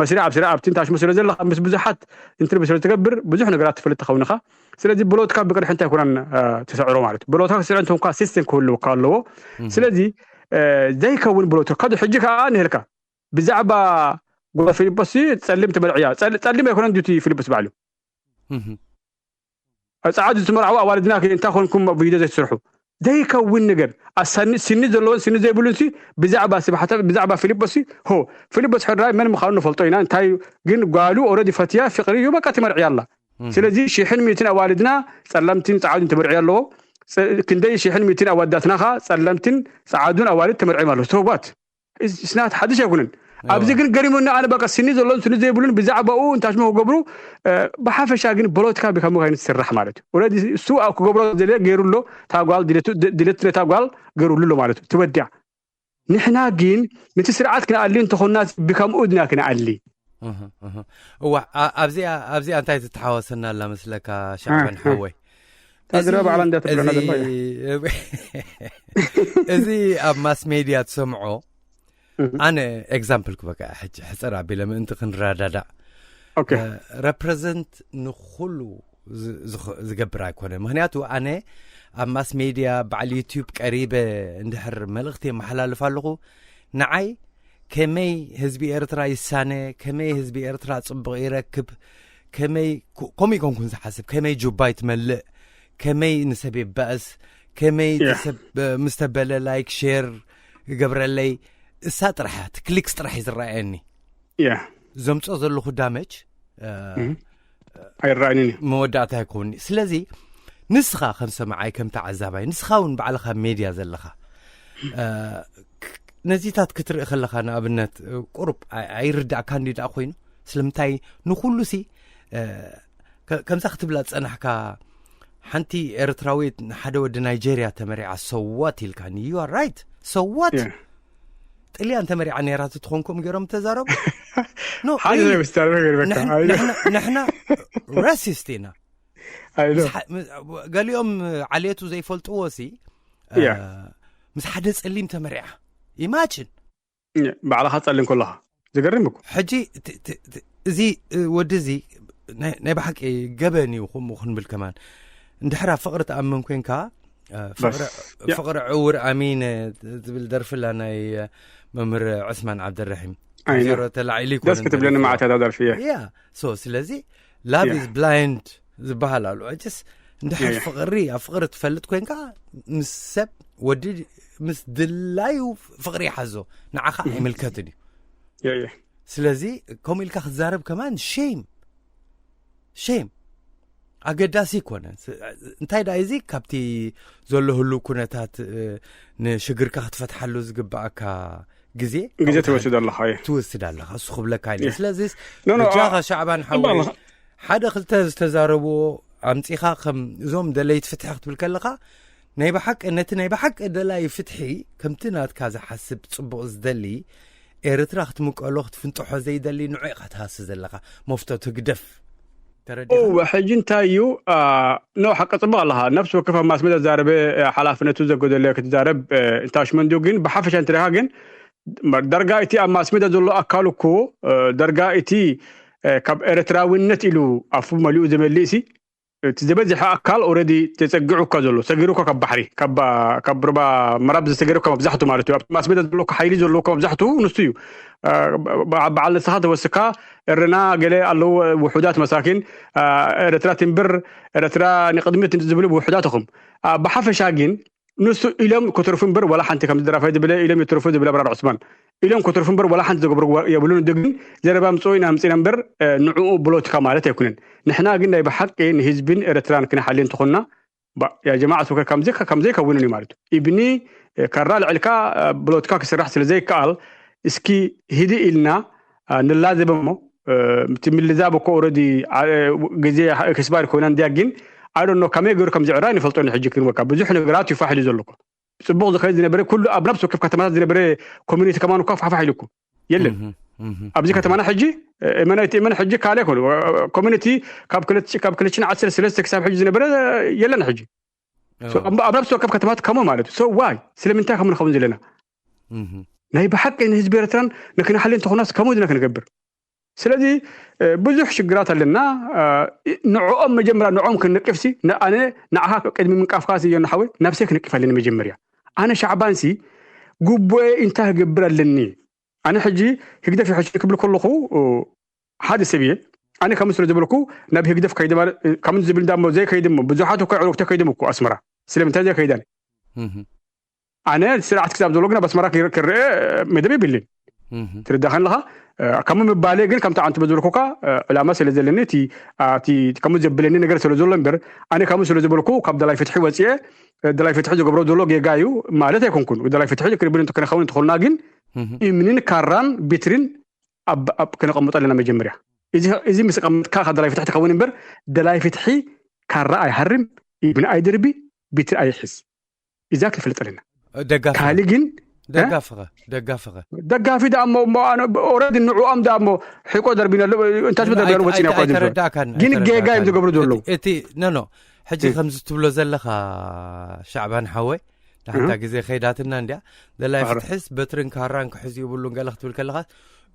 መስሪያ ኣብ ስራ ኣብቲ ታሽሙ ስለ ዘለካ ምስ ብዙሓት ኢንተርቪው ስለ ትገብር ብዙሕ ነገራት ትፈልጥ ትኸውን ኢኻ። ስለዚ ብሎትካ ብቅድሒ እንታይ ኩናን ትሰዕሮ ማለት ብሎትካ ክስዕር እንተንኳ ሲስተም ክህልወካ ኣለዎ። ስለዚ ዘይከውን ብሎትካ ከዚ ሕጂ ከዓ ንህልካ ብዛዕባ ጎ ፊልጶስ ሲ ጸሊም ትመርዕያ። ጸል- ጸሊም ኣይኮነን ዲቲ ፊልጶስ ባዕሉ። ጸዓዱ ትመርዓው ኣዋልድና ከ እንታይ ኮንኩም ቪድዮ ዘይትስርሑ? ዘይከውን ነገር። ኣሳኒ ስኒ ዘለዎን ስኒ ዘይብሉን ሲ ብዛዕባ ስብሓት ብዛዕባ ፊልጶስ ሲ ሆ ፊልጶስ ሕራይ መን ምዃኑ ንፈልጦ ኢና። እንታይ ግን ጓሉ ኦረዲ ፈትያ ፍቅሪ እዩ በቃ ትመርዕያ ኣላ። ስለዚ ሽሕን ሚእትን ኣዋልድና ጸለምትን ጸዓዱን ትመርዕያ ኣለዎ። ክንደይ ሽሕን ሚእትን ኣዋዳትናኻ ጸለምትን ጸዓዱን ኣዋልድ ተመርዕዮም ኣለዉ። ሶ ዋት ስናት ሓድሽ ኣይኮነን። ኣብዚ ግን ገሪሙና ኣነ በቃ ስኒ ዘሎን ስኒ ዘይብሉን ብዛዕባኡ እንታሽሞ ክገብሩ ብሓፈሻ ግን በሎትካ ብከምኡ ካይነት ትስራሕ ማለት እዩ። ኦረዲ እሱ ኣብ ክገብሮ ዘለ ገይሩ ኣሎ። ታጓል ድሌት ነታ ጓል ገይሩሉ ኣሎ ማለት እዩ። ትወዲያ ንሕና ግን ነቲ ስርዓት ክንኣሊ እንተኾንና ብከምኡ ድና ክንኣሊ። እዋ ኣብዚኣ ኣብዚኣ እንታይ ትተሓወሰና ኣላ መስለካ ሻዕበን ሓወይ? ታዝረ ባዕላ እንዳ ትብለና ዘላ እዚ ኣብ ማስ ሜድያ ትሰምዖ ኣነ ኤግዛምፕል ክበካ ሕጂ ሕፅር ኣቢለ ምእንቲ ክንረዳዳእ ረፕረዘንት ንኩሉ ዝገብር ኣይኮነ። ምክንያቱ ኣነ ኣብ ማስ ሜድያ በዓል ዩቲዩብ ቀሪበ እንድሕር መልእክቲ የመሓላልፍ ኣለኹ ንዓይ ከመይ ህዝቢ ኤርትራ ይሳነ፣ ከመይ ህዝቢ ኤርትራ ጽቡቕ ይረክብ፣ ከመይ ከምኡ ይኮንኩን ዝሓስብ፣ ከመይ ጁባይ ትመልእ፣ ከመይ ንሰብ የባእስ፣ ከመይ ሰብ ምስ ተበለ ላይክ ሼር ይገብረለይ፣ እሳ ጥራሕ እያ፣ እቲ ክሊክስ ጥራሕ እዩ ዝረኣየኒ። ዘምጾ ዘለኹ ዳመጅ ኣይረኣንን እዩ። መወዳእታ ኣይከውኒ። ስለዚ ንስኻ ከም ሰማዓይ ከም ተዓዛባይ ንስኻ እውን ባዕልኻ ሜድያ ዘለኻ ነዚታት ክትርኢ ከለኻ ንኣብነት ቁሩብ ኣይርዳእካን ድዩ ደኣ ኮይኑ ስለምንታይ ንኹሉ ሲ ከምዛ ክትብላ ዝጸናሕካ ሓንቲ ኤርትራዊት ንሓደ ወዲ ናይጀርያ ተመሪዓ ሰዋት ኢልካኒ you are right ሰዋት ጥልያን ተመሪዓ ነይራ ትኾን ከምኡ ገይሮም ተዛረቡ ንሕና ራሲስት ኢና። ገሊኦም ዓሌቱ ዘይፈልጥዎ ሲ ምስ ሓደ ጸሊም ተመሪዓ ኢማጅን ባዕልኻ ጸሊም ከለኻ ዝገርም እኮ። ሕጂ እዚ ወዲ እዚ ናይ ብሓቂ ገበን እዩ። ከምኡ ክንብል ከማን እንድሕራ ፍቕሪ ትኣምን ኮንካ ፍቕሪ ዕውር ኣሚን ዝብል ደርፍላ ናይ መምህር ዑስማን ዓብደራሒም ዜሮ ተላዒሉ ይኮነ ደስ ክትብለኒ መዓት እያ ደርፊ እያ። ያ ሶ ስለዚ love is blind ዝበሃል ኣሎ። ጀስ እንድሕር ፍቕሪ ኣብ ፍቕሪ ትፈልጥ ኮንካ ምስ ሰብ ወዲ ምስ ድላዩ ፍቕሪ ይሓዞ ንዓኻ ኣይምልከትን እዩ። ስለዚ ከምኡ ኢልካ ክትዛረብ ከማን ሼም ሼም ኣገዳሲ ይኮነ። እንታይ ዳ እዚ ካብቲ ዘሎ ህሉ ኩነታት ንሽግርካ ክትፈትሓሉ ዝግባኣካ ግዜ ግዜ ትወስድ ኣለኻ ትወስድ ኣለኻ እሱ ክብለካ ኢለ። ስለዚ በጃኻ ሻዕባን ሓወይ ሓደ ክልተ ዝተዛረብዎ ኣምጺኻ ከም እዞም ደለይቲ ፍትሒ ክትብል ከለኻ ናይ ብሓቂ ነቲ ናይ ብሓቂ ደላይ ፍትሒ ከምቲ ናትካ ዝሓስብ ጽቡቕ ዝደሊ ኤርትራ ክትምቀሎ ክትፍንጥሖ ዘይደሊ ንዑ ኢኻ ትሃሲ ዘለኻ መፍቶ ትግደፍ። ተረዲኻ? እወ፣ ሕጂ እንታይ እዩ፣ ኖ፣ ሓቂ ጽቡቕ ኣለኻ። ነፍሲ ወከፍ ኣብ ማስሜዳ ዝዛረበ ሓላፍነቱ ዘጎደለ ክትዛረብ እንታሽመ እንድዩ። ግን ብሓፈሻ እንትሪኻ ግን ዳርጋ እቲ ኣብ ማስሜዳ ዘሎ ኣካል እኮ ዳርጋ እቲ ካብ ኤርትራውነት ኢሉ ኣፉ መሊኡ ዝመልእ ሲ እቲ ዝበዝሐ ኣካል ኦረዲ ተጸጊዑ እኳ ዘሎ ሰጊሩ እኳ ካብ ባሕሪ ካብ ሩባ መራብ ዝተገረ እኳ መብዛሕቱ ማለት እዩ። ኣብቲ ማስሜዳ ዘሎ ሓይሊ ዘሎ እኳ መብዛሕቱ ንሱ እዩ። በዓል ንስኻ ተወስካ እርና ገለ ኣለዉ ውሑዳት መሳኪን ኤረትራ ትንብር ኤረትራ ንቅድሚት ዝብሉ ውሑዳት እኹም። ብሓፈሻ ግን ንሱ ኢሎም ከተርፉ እምበር ዋላ ሓንቲ ከም ዝደራፋይ ዝብለ ኢሎም የተርፉ ዝብለ ኣብራር ዑስማን ኢሎም ከተርፉ እምበር ዋላ ሓንቲ ዝገብርዎ የብሉን። እዲ ግን ዘረባ ምፅኡ ኢና ምፅና እምበር ንዕኡ ብሎትካ ማለት ኣይኩነን። ንሕና ግን ናይ ብሓቂ ንህዝብን ኤረትራን ክንሓሊ እንተኾንና ያ ጀማዓ ሱከ ከምዚ ከምዚ ከውንን እዩ ማለት እዩ። ኢብኒ ካራ ልዕልካ ብሎትካ ክስራሕ ስለ ዘይከኣል እስኪ ህድእ ኢልና ንላዘብ እሞ፣ እቲ ምልዛብ እኮ ኦረዲ ግዜ ኤክስፓየር ኮይና እንዲያ። ግን ኣይ ዶንት ኖ ከመይ ገይሩ ከም ዝዕራ ንፈልጦ። ሕጂ ክንወካ ብዙሕ ነገራት ይፋሕ ኢሉ ዘሎ እኮ። ጽቡቕ ዝኸይድ ዝነበረ ኩሉ ኣብ ነብሲ ወከፍ ከተማታት ዝነበረ ኮሚኒቲ ከማን እኳ ፋሕፋሕ ኢሉ እኮ የለን። ኣብዚ ከተማና ሕጂ እመን ኣይትእመን ሕጂ ካልእ ይኮኑ ኮሚኒቲ ካብ ክልተ ሽሕን ዓሰርተ ሰለስተ ክሳብ ሕጂ ዝነበረ የለን። ሕጂ ኣብ ነብሲ ወከፍ ከተማት ከምኡ ማለት እዩ። ሶ ዋይ ስለምንታይ ከም ንኸውን ዘለና ናይ ብሓቂ ንህዝቢ ኤርትራን ንክንሓሊ እንተኾናስ ከምኡ ድና ክንገብር። ስለዚ ብዙሕ ሽግራት ኣለና። ንዕኦም መጀመርያ ንዕኦም ክንቅፍሲ ኣነ ንዓኻ ቅድሚ ምንቃፍካ እዮ ንሓወይ ናብሰይ ክንቅፍ ኣለኒ። መጀመርያ ኣነ ሻዕባንሲ ግቡኤ እንታይ ክገብር ኣለኒ? ኣነ ሕጂ ህግደፍ ይሕሽ ክብል ከለኹ ሓደ ሰብ እየ። ኣነ ከምኡ ስለ ዝበልኩ ናብ ህግደፍ ከይደ ማለት ከምኡ ዝብል እንዳ እሞ ዘይከይደ እሞ ብዙሓት እኮ ዕሩክተ ከይዶም እኮ ኣስመራ። ስለምንታይ ዘይከይዳን? ኣነ ስርዓት ክሳብ ዘሎ ግን ኣብ ኣስመራ ክር- ክርአ መደብ የብልን። ትርዳኸን ኣለኻ? ከምኡ ምባለ ግን ከምቲ ዓንቱ ዝበልኩካ ዕላማ ስለ ዘለኒ እቲ ከምኡ ዘብለኒ ነገር ስለ ዘሎ እምበር ኣነ ከምኡ ስለ ዝበልኩ ካብ ደላይ ፍትሒ ወፅኤ ደላይ ፍትሒ ዝገብሮ ዘሎ ጌጋ እዩ ማለት ኣይኮንኩን። ደላይ ፍትሒ ክርብል እንተ ክነኸውን እንተኾንና ግን እምንን ካራን ቢትሪን ኣብ ኣብ ከነቐምጦ ኣለና። መጀመርያ እዚ እዚ ምስ ቀመጥካ ካብ ደላይ ፍትሒ ትኸውን እምበር ደላይ ፍትሒ ካራ ኣይሃርም፣ እምኒ ኣይድርቢ፣ ቢትሪ ኣይሕዝ። እዛ ክፍልጥ ኣለና። ደጋፊ ካልእ ግን ደጋፍኸ ደጋፍኸ ደጋፊ ደኣ እሞ እሞ ኣነ ኦረዲ ንዕኦም ደኣ እሞ ሕቆ ደርቢና ኣሎ። እንታይ ስለ ደርቢና ወፂና እኮ ዝንፈር። ኣይተረዳእካን፣ ግን ኣይተረዳእካን። ጌጋ እዮም ዝገብሩ ዘለዉ። እቲ ኖ ኖ ሕጂ ከምዚ ትብሎ ዘለኻ ሻዕባን ሓወይ ንሓንታ ግዜ ከይዳትና እንዲያ ደላይ ፍትሕስ በትርን ካራን ክሕዙ ይብሉን ገለ ክትብል ከለኻ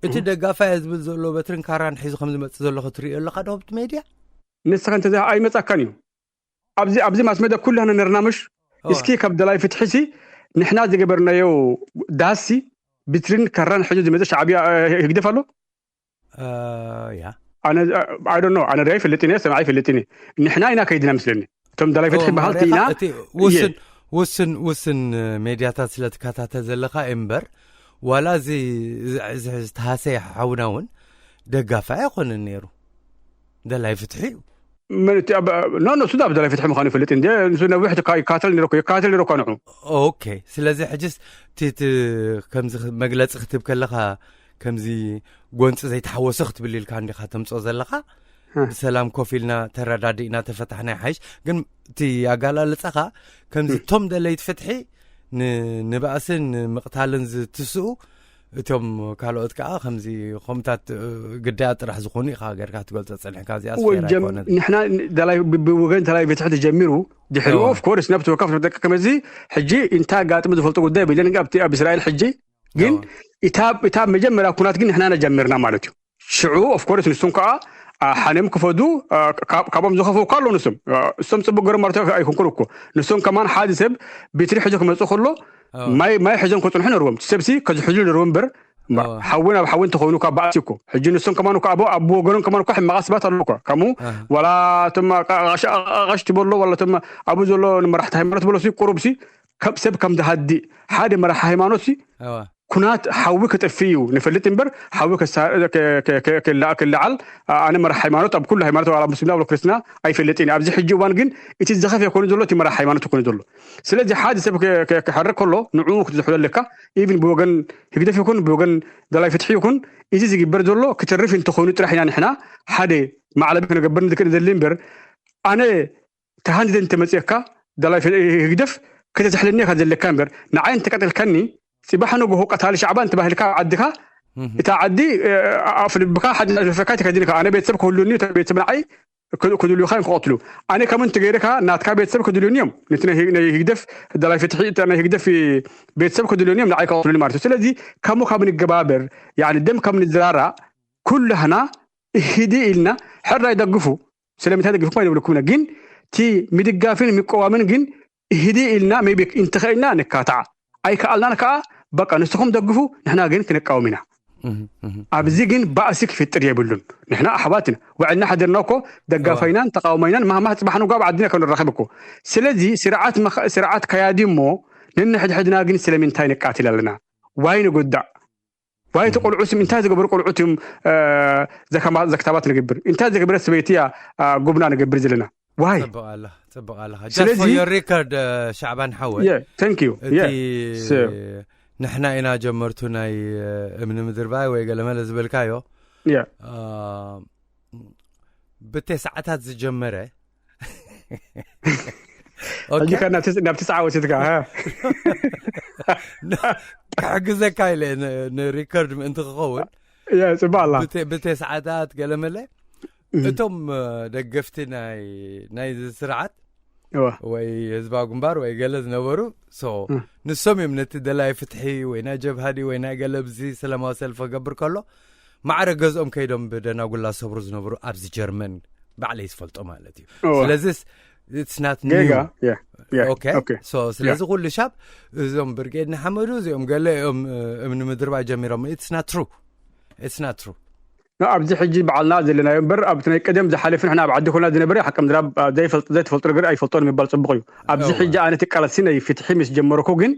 እቲ ደጋፋይ ዝብል ዘሎ በትርን ካራን ሒዙ ከም ዝመጽእ ዘሎ ክትርእዮ ኣለኻ ዶ ኣብቲ ሜድያ? ንስኻ እንተ ኣይመጻካን እዩ። ኣብዚ ኣብዚ ማስመደ ኩላህና ነርና ምሽ? እስኪ ካብ ደላይ ፍትሒ ሲ ንሕና ዝገበርናዮ ዳሲ ብትርን ካራን ሕዙ ዝመጽእ ሻዕብያ ህግደፍ ኣሎ። ያ ኣነ ኣይ ዶንት ኖ ኣነ ዳ ይፈልጥኒ ሰምዓ ይፈልጥኒ። ንሕና ኢና ከይድና ምስለኒ እቶም ደላይ ፍትሒ በሃልቲ ኢና። እቲ ውስን ውስን ውስን ሜድያታት ስለ ትከታተል ዘለኻ እምበር ዋላ እዚ ዝተሃሰየ ሓውና እውን ደጋፋይ ኣይኮነን ነይሩ። ደላይ ፍትሒ እዩ። መን እቲ ኣብ ኖ ኖ እሱ ኣብ ደላይ ፍትሒ ምዃኑ ይፈልጥ እንደ ንሱ ነዊሕ ትካ ይካተል ነይሩ እኮ ይካተል ነይሩ እኮ ንዑ። ኦኬ ስለዚ ሕጅስ እቲ እቲ ከምዚ መግለፂ ክትብ ከለኻ ከምዚ ጎንፂ ዘይተሓወሶ ክትብል ኢልካ እንዲኻ ተምፅኦ ዘለኻ። ብሰላም ኮፍ ኢልና ተረዳዲእና ተፈታሕና ይሓይሽ። ግን እቲ ኣጋላልፃኻ ከምዚ እቶም ደለይቲ ፍትሒ ንባእስን ንምቕታልን ዝትስኡ እቶም ካልኦት ከዓ ከምዚ ከምታት ግዳያት ጥራሕ ዝኾኑ ኢኻ ጌርካ ትገልፆ ፀኒሕካ እዚኣ ወጀም ንሕና ብወገን ተላይ ቤትሕቲ ጀሚሩ ድሕሪ ኦፍ ኮርስ ነብቲ ወከፍ ደቂ ከመዚ ሕጂ እንታይ ኣጋጥሚ ዝፈልጦ ጉዳይ ብለን ኣብቲ ኣብ እስራኤል ሕጂ ግን እታ መጀመርያ ኩናት ግን ንሕና ነጀሚርና ማለት እዩ። ሽዑ ኦፍኮርስ ንሶም ከዓ ሓነም ክፈዱ ካብኦም ዝኸፈው እኳ ኣለዉ ንሶም እሶም ፅቡቅ ገሮም ማለት ኣይኮንኩን እኮ ንሶም ከማን ሓደ ሰብ ቢትሪ ሕዞ ክመፅእ ከሎ ማይ ማይ ሕዞም ክፅንሑ ነርዎም እቲ ሰብሲ ከዝሕዙ ነርዎም እምበር ሓውን ኣብ ሓውን ተኾይኑ እኳ ባእሲ እኮ ሕጂ ንሶም ከማን እኳ ኣብ ኣብ ወገኖም ከማን እኳ ሕማቃ ስባት ኣለዉ እኳ ከምኡ ዋላ እቶም ኣቃሽ ትበሎ ዋላ እቶም ኣብኡ ዘሎ ንመራሕቲ ሃይማኖት በሎሲ ቁሩብሲ ሰብ ከም ዝሃድእ ሓደ መራሒ ሃይማኖትሲ ኩናት ሓዊ ክጥፊ እዩ ንፈልጥ እምበር ሓዊ ክልዓል ኣነ መራሕ ሃይማኖት ኣብ ኩሉ ሃይማኖት ኣብ ሙስሊምና ኣብ ክርስትና ኣይፈልጥን ኣብዚ ሕጂ እዋን ግን እቲ ዝኸፍ የኮኑ ዘሎ እቲ መራሕ ሃይማኖት ይኮኑ ዘሎ ስለዚ ሓደ ሰብ ክሕርቅ ከሎ ንዕኡ ክትዝሕሎ ኣለካ ኢቭን ብወገን ህግደፍ ይኩን ብወገን ደላይ ፍትሒ ይኩን እዚ ዝግበር ዘሎ ክትርፍ እንተኮይኑ ጥራሕ ኢና ንሕና ሓደ ማዕለቢ ክነገብር ንክእል ዘለ እምበር ኣነ ተሃንዲደ እንተመፅእካ ደላይ ህግደፍ ከተዝሕለኒ ኢካ ዘለካ እምበር ንዓይ እንተቀተልካኒ ፅባሕ ንግሆ ቀታሊ ሻዕባ እንተባሂልካ ዓድካ እታ ዓዲ ኣፍልብካ ሓደ ፈካ ተከዲንካ ኣነ ቤተሰብ ክህሉኒ ቤተሰብ ንዓይ ክድልዩካ እዮም ክቀትሉ ኣነ ከም እንተገይርካ ናትካ ቤተሰብ ክድልዩኒ እዮም ነቲ ናይ ህግደፍ ደላይ ፍትሒ ናይ ህግደፍ ቤተሰብ ክድልዩኒ እዮም ንዓይ ክቀትሉኒ ማለት እዩ ስለዚ ከምኡ ካብ ንገባበር ደም ካብ ንዝራራ ኩላህና ህድእ ኢልና ሕራይ ደግፉ ስለምንታይ ደግፍኩም ኣይንብልኩም ኢና ግን እቲ ምድጋፍን ምቅዋምን ግን ህድእ ኢልና maybe እንተኸኢልና ንካታዕ ኣይከኣልናን ከዓ በቃ ንስኹም ደግፉ ንሕና ግን ክንቃወም ኢና ኣብዚ ግን ባእሲ ክፍጥር የብሉን ንሕና ኣሕዋት ኢና ውዕልና ሓደርና እኮ ደጋፋይናን ተቃውማይናን ማህማህ ፅባሕ ንጓ ኣብ ዓድና ከም ንራኸብ እኮ ስለዚ ስርዓት ከያዲ እሞ ነንሕድሕድና ግን ስለምንታይ ንቃትል ኣለና ዋይ ንጉዳእ ዋይቲ ቆልዑ ስም እንታይ ዝገበሩ ቆልዑ ትም ዘከታባት ንገብር እንታይ ዝገበረት ሰበይቲ እያ ጉብና ንገብር ዘለና ዋይ ጽብቕ ኣለኻ ጽብቕ ኣለኻ ስለዚ your record ሻዕባን ሓወይ yeah thank you yeah so ንሕና ኢና ጀመርቱ ናይ እምኒ ምድርባይ ወይ ገለመለ ዝበልካዮ። ብቴ ሰዓታት ዝጀመረ ሕጂ ከ ናብ ትስዓ ወሲድካ? ክሕግዘካ ኢለ ንሪከርድ ምእንቲ ክኸውን። ጽባላ ብቴ ሰዓታት ገለመለ እቶም ደገፍቲ ናይ ናይዚ ስርዓት ወይ ህዝባዊ ግንባር ወይ ገለ ዝነበሩ ንሶም እዮም ነቲ ደላይ ፍትሒ ወይ ናይ ጀብሃዲ ወይ ናይ ገለ ብዚ ሰላማዊ ሰልፊ ክገብር ከሎ ማዕረ ገዝኦም ከይዶም ብደናጉላ ሰብሩ ዝነበሩ ኣብዚ ጀርመን ባዕለይ ዝፈልጦ ማለት እዩ። ስለዚስ it's not new። ስለዚ ኩሉ ሻብ እዞም ብርጌድ ንሓመዱ እዚኦም ገለ እዮም እምኒ ምድርባይ ጀሚሮም። It's not true. It's not true. ኣብዚ ሕጂ በዓልና ዘለናዮ እምበር ኣብቲ ናይ ቀደም ዝሓለፈ ንሕና ኣብ ዓዲ ኮና ዝነበረ ሓቂ ምድራብ ዘይፈልጦ ዘይተፈልጦ ነገር ኣይፈልጦን ምባል ጽቡቕ እዩ። ኣብዚ ሕጂ ኣነ እቲ ቃልሲ ናይ ፍትሒ ምስ ጀመርኩ ግን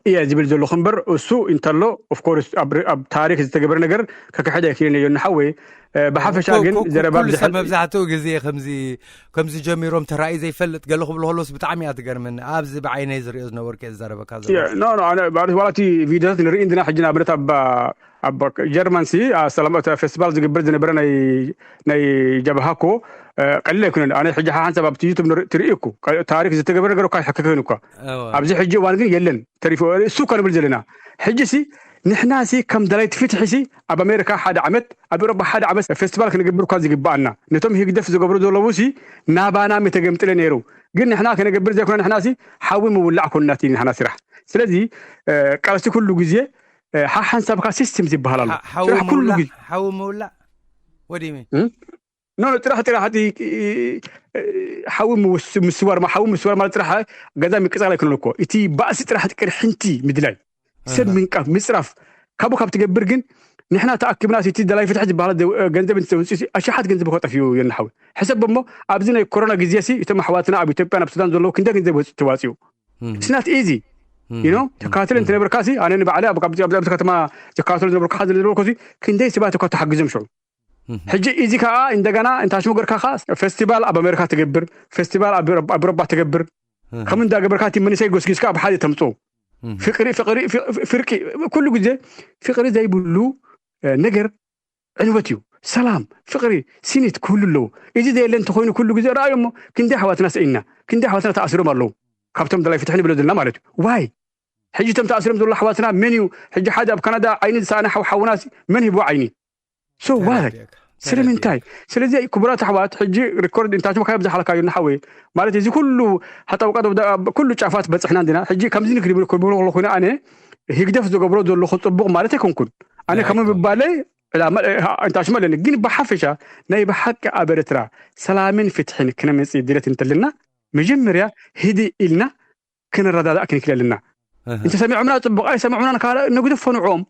እየ ዝብል ዘለኹ እምበር እሱ እንተሎ of course ኣብ ታሪክ ዝተገበረ ነገር ከክሕድ ኣይክእልን እዮ ንሓወይ። ብሓፈሻ ግን ዘረባ መብዛሕትኡ ግዜ ከምዚ ከምዚ ጀሚሮም ተራእዩ ዘይፈልጥ ገለ ክብሎ ከሎስ ብጣዕሚ እያ ትገርመኒ። ኣብዚ ብዓይነይ ዝሪኦ ዝነበርኩ እየ ዝዛረበካ ዘሎ። ዋላ እቲ ቪዲዮታት ንርኢ እንድና ሕጂ ንኣብነት ኣብ ኣብ ጀርመን ሲ ሰላም ፌስቲቫል ዝግበር ዝነበረ ናይ ጀብሃ እኮ ቀሊል ኣይኮነን። ኣነ ሕጂ ሓንሳብ ኣብቲ ዩቱብ ትርኢ እኮ ታሪክ ዝተገበረ ነገር እኳ ይሕክክን እኳ ኣብዚ ሕጂ እዋን ግን የለን ተሪፎ እሱ እኳ ንብል ዘለና። ሕጂ ሲ ንሕና ሲ ከም ደላይቲ ፍትሒ ሲ ኣብ ኣሜሪካ ሓደ ዓመት ኣብ ኤሮጳ ሓደ ዓመት ፌስቲቫል ክንገብር እኳ ዝግባኣና ነቶም ህግደፍ ዝገብሩ ዘለዉ ሲ ናባና ምተገምጥለ ነይሩ። ግን ንሕና ክነገብር ዘይኮነ ንሕና ሲ ሓዊ ምውላዕ ኮንናት ንሕና ስራሕ። ስለዚ ቃልሲ ኩሉ ግዜ ሓሓንሳብካ ሲስተም ዝበሃል ኣሎ። ስራሕ ኩሉ ግዜ ሓዊ ምውላዕ ወዲሚ ኖ ጥራሕ ጥራሕ ሓዊ ምስዋር ሓዊ ምስዋር ማለት ጥራሕ ገዛ ምቅጻል ኣይኮነን እኮ እቲ ባእሲ ጥራሕ ቅርሕንቲ ምድላይ ሰብ ምንቃፍ ምጽራፍ ካብኡ ካብ ትገብር ግን ንሕና ተኣኪብና እቲ ደላይ ፍትሒ ዝበሃል ገንዘብ እንተውፅእ ኣሽሓት ገንዘብ ከጠፍዩ የናሓዊ ሕሰብ እሞ ኣብዚ ናይ ኮሮና ግዜ ሲ እቶም ኣሕዋትና ኣብ ኢትዮጵያ ናብ ሱዳን ዘለዉ ክንደ ገንዘብ ተዋፅኡ ስናት ኢዚ ዩ ኖ ተካትል እንትነብርካ ሲ ኣነ ንባዕለ ኣብዚ ከተማ ተካትሎ ዝነብርካ ዝነበርኩ ሲ ክንደይ ሰባት እኳ ተሓግዞም ሽዑ ሕጂ እዚ ከዓ እንደገና እንታሽሙ ገርካ ከዓ ፌስቲቫል ኣብ ኣሜሪካ ትገብር ፌስቲቫል ኣብ ኤሮባ ትገብር ከም እንዳገበርካ እቲ መንእሰይ ጎስጊስካ ኣብ ሓደ ተምፅኡ ፍቅሪ ፍቅሪ ፍርቂ ኩሉ ግዜ ፍቅሪ ዘይብሉ ነገር ዕንወት እዩ። ሰላም ፍቅሪ ሲኒት ክህሉ ኣለዎ። እዚ ዘየለ እንተኮይኑ ኩሉ ግዜ ረኣዩ እሞ ክንደይ ኣሕዋትና ስኢና ክንደይ ኣሕዋትና ተኣሲሮም ኣለዉ ካብቶም ደላይ ፍትሒ ንብሎ ዘለና ማለት እዩ። ዋይ ሕጂ እቶም ተኣሲሮም ዘሎ ኣሕዋትና መን እዩ? ሕጂ ሓደ ኣብ ካናዳ ዓይኒ ዝሰኣነ ሓው ሓውና መን ሂብዎ ዓይኒ? So what ስለምንታይ? ስለዚ ክቡራት ኣሕዋት ሕጂ ሪኮርድ እንታችሞ ካብ ዝሓልካዩ ንሓወይ ማለት እዚ ኩሉ ሃጣውቃ ኩሉ ጫፋት በፅሕና እንዲና ሕጂ ከምዚ ንክድብል ክብሉ ከሎ ኮይነ ኣነ ህግደፍ ዝገብሮ ዘለኹ ፅቡቅ ማለት ኣይኮንኩን ኣነ ከም ምባለይ ዕላማ እንታሽሞ ኣለኒ ግን ብሓፈሻ ናይ ብሓቂ ኣብ ኤርትራ ሰላምን ፍትሕን ክነምፅእ ድለት እንተለና መጀመርያ ህድእ ኢልና ክንረዳዳእ ክንክል ኣለና። እንተሰሚዖምና ፅቡቕ ኣይሰምዑናን ካልእ ንግድፎ ንዕኦም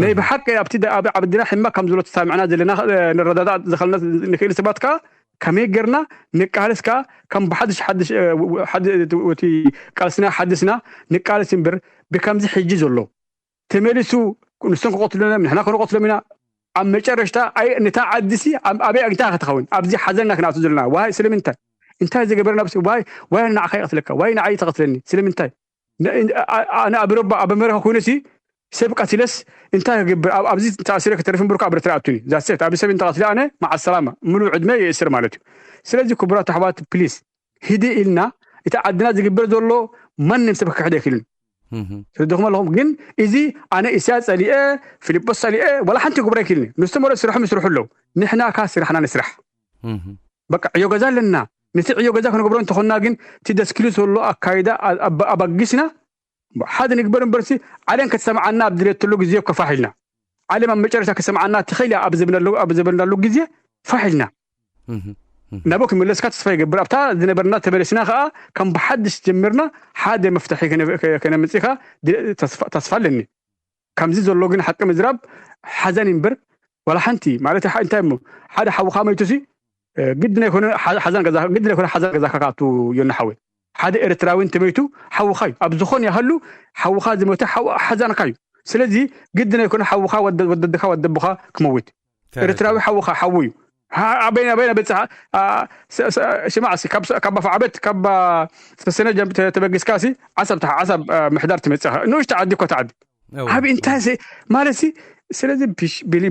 ናይ ብሓቂ ኣብቲ ዓድና ሕማቅ ከም ዘሎ ተሳሚዕና ዘለና ንረዳዳእ ዝኸልና ንክእል ሰባት ከዓ ከመይ ጌርና ንቃለስ ከዓ ከም ብሓድሽ ሓድሽ እቲ ቃልስና ሓድስና ንቃለስ እምበር ብከምዚ ሕጂ ዘሎ ተመሊሱ ንሶም ክቐትሉና ንሕና ክንቐትሎም ኢና ኣብ መጨረሽታ ነታ ዓዲ ሲ ኣበይ እንታይ ክትኸውን ኣብዚ ሓዘንና ክንኣቱ ዘለና ዋይ ስለምንታይ እንታይ ዝገበርና ብስ ዋይ ዋይ ንዓኻ ይቐትለካ ዋይ ንዓይ ተቐትለኒ ስለምንታይ ኣነ ኣብ ረባ ኣብ ኣመሪካ ኮይነ ሲ ሰብ ቀቲለስ እንታይ ክገብር ኣብዚ ተኣሲረ ክተርፍ እምበርኩ ኣብ ኤርትራ ኣቱኒ ዛሰት ኣብ ሰብ እንተቐትለ ኣነ መዓ ሰላማ ምሉእ ዕድመ የእስር ማለት እዩ ስለዚ ክቡራት ኣሕዋት ፕሊስ ህድእ ኢልና እቲ ዓድና ዝግበር ዘሎ ማንም ሰብ ክክሕደ ኣይክእልን ትረድኹም ኣለኹም ግን እዚ ኣነ ኢሳያስ ጸሊኤ ፊልጶስ ጸሊኤ ዋላ ሓንቲ ክገብሮ ኣይክእልን ንስቶም ወረ ስርሖም ይስርሑ ኣለዉ ንሕና ካ ስራሕና ንስራሕ በቃ ዕዮ ገዛ ኣለና ነቲ ዕዮ ገዛ ክንገብሮ እንተኾንና ግን እቲ ደስኪሉ ዘሎ ኣካይዳ ኣባጊስና ሓደ ንግበር እምበርሲ ዓለም ከተሰምዓና ኣብ ድሌትሉ ግዜ ከፋሕ ኢልና ዓለም ኣብ መጨረሻ ክሰምዓና ትኽእል እያ ኣብ ዘበናሉ ግዜ ፋሕ ኢልና ናብኡ ክምለስካ ተስፋ ይገብር ኣብታ ዝነበርና ተመለስና ከዓ ከም ብሓድሽ ጀምርና ሓደ መፍትሒ ከነምፅእ ከዓ ተስፋ ኣለኒ ከምዚ ዘሎ ግን ሓቂ ምዝራብ ሓዘን እምበር ዋላ ሓንቲ ማለት እንታይ እሞ ሓደ ሓውካ መይቱ ሲ ግድ ናይ ኮነ ሓዘን ገዛ ግድ ናይ ኮነ ሓዘን ገዛካ ክኣቱ ዮና ሓወይ ሓደ ኤርትራዊ እንተመይቱ ሓውካ እዩ ኣብ ዝኾን ያህሉ ሓውካ ዝመተ ሓዘንካ እዩ ስለዚ ግድ ናይ ኮነ ሓውካ ወደድካ ወደብኻ ክመውት ኤርትራዊ ሓውካ ሓው እዩ ኣበይና ኣበይና በፅሓ? ሽማዕ ካብ ኣፋዓበት ካብ ሰሰነ ተበጊስካ ሲ ዓሰብ ዓሰብ ምሕዳር ትመፅኻ ንእሽተ ዓዲ እኮ ዓዲ ኣብ እንታይ ማለት ሲ። ስለዚ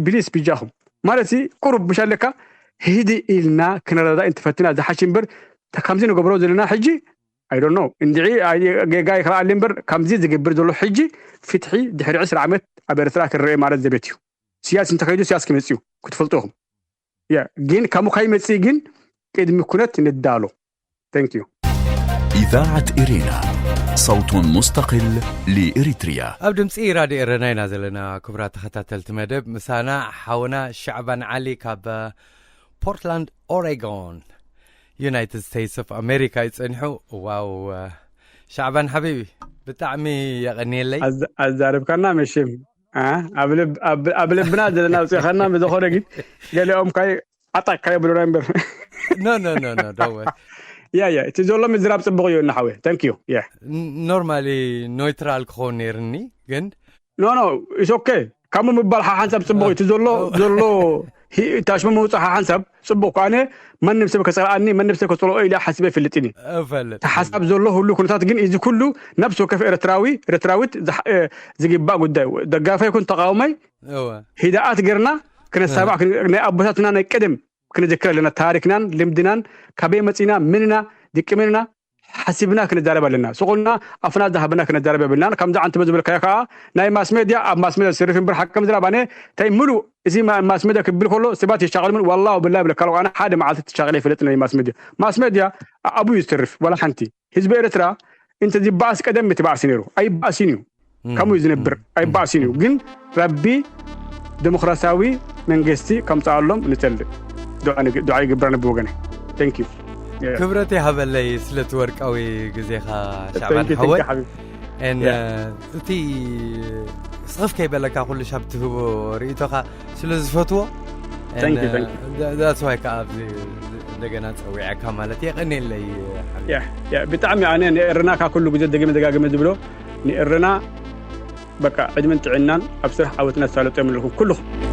ብሊስ ብጃኹም ማለት ሲ ቁሩብ ምሽ ኣለካ ሂዲ ኢልና ክንረዳ እንተፈትና ዝሓሽ እምበር ከምዚ ንገብሮ ዘለና ሕጂ ኣይዶኖ እንድዒ ጌጋ ይክልኣሊ እምበር ከምዚ ዝግብር ዘሎ ሕጂ ፍትሒ ድሕሪ ዕስራ ዓመት ኣብ ኤርትራ ክረአ ማለት ዘበት እዩ። ስያስ እንተኸይዱ ስያስ ክመፅኡ ክትፈልጡ ኢኹም። ግን ከምኡ ከይመፅእ ግን ቅድሚ ኩነት ንዳሎ። Thank you. إذاعة إرينا، صوت مستقل لإريتريا. ኣብ ድምፂ ራድዮ ኤረና ኢና ዘለና። ክቡራት ተኸታተልቲ መደብ ምሳና ሓውና ሻዕባን ዓሊ ካብ ፖርትላንድ ኦሬጎን ዩናይትድ ስቴትስ ኦፍ ኣሜሪካ እዩ ፀኒሑ። ዋው ሻዕባን ሓቢቢ ብጣዕሚ የቐንየለይ። ኣዛርብካና መሽም ኣብ ልብና ዘለና ውፅእኻና ብዝኾነ ግን ገሊኦም ካይ ኣጣካዮ ብሉና እምበር no no no no don't worry. ያ ያ እቲ ዘሎ ምዝራብ ፅቡቅ እዩ እናሓወ thank you yeah. Normally neutral ክኸውን ነይርኒ ግን no no it's okay. ካብ ምባል ሓሓንሳብ ፅቡቅ እዩ እቲ ዘሎ ዘሎ ታሽሙ መውፅእ ሓሓንሳብ ፅቡቅ እኮ ኣነ ማንም ሰብ ከፀልኣኒ ማንም ሰብ ከፀልኦ ኢለ ሓስበ ይፈልጥኒ። ሓሳብ ዘሎ ሁሉ ኩነታት ግን እዚ ኩሉ ነብሲ ወከፍ ኤርትራዊ ኤርትራዊት ዝግባእ ጉዳይ ደጋፋይ ይኩን ተቃውማይ ሂደኣት ገርና ክነሳባዕ ናይ ኣቦታትና ናይ ቀደም ክንዝክር ኣለና። ታሪክናን ልምድናን ካበይ መፂና ምንና ድቂ ምንና ሓሲብና ክንዛረብ ኣለና። ስቁልና ኣፍና ዝሃብና ክንዛረብ የብልናን። ከምዚ ዓንትበ ዝበልካዮ ከዓ ናይ ማስ ሜድያ ኣብ ማስ ሜድያ ዝስርፍ እምበር ሓቂ ምዝራብ ኣነ እንታይ ምሉእ እዚ ማስ ሜድያ ክብል ከሎ ሰባት ይሻቀሉ ምን ዋላ ብላ ብለካ ኣለኩ ኣነ ሓደ መዓልቲ ትሻቀለ ይፈልጥ ናይ ማስ ሜድያ ማስ ሜድያ ኣብኡ እዩ ዝስርፍ ዋላ ሓንቲ ህዝቢ ኤርትራ እንተ ዝበኣስ ቀደም እቲ ባእሲ ነይሩ ኣይባእስን እዩ። ከምኡ እዩ ዝነብር ኣይባእስን እዩ። ግን ረቢ ዲሞክራሲያዊ መንግስቲ ከምፅኣሎም ንፀልእ ዱዓ ይግብራ ነቢ ወገነ። Thank you. ክብረት ይሃበለይ ስለቲ ወርቃዊ ግዜኻ ሻዕባን ሓወይ። እቲ ስኽፍ ከይበለካ ኩሉ ሻብ ትህቦ ርእቶኻ ስለ ዝፈትዎ that's why ከዓ ኣብዚ እንደገና ፀዊዐካ ማለት የቀንየለይ። ብጣዕሚ ኣነ ንኤርና ካብ ኩሉ ግዜ ደጊመ ደጋግመ ዝብሎ ንኤርና በቃ ዕድመን ጥዕናን ኣብ ስራሕ ዓወትና ተሳለጡ የምልኩም ኩልኹም።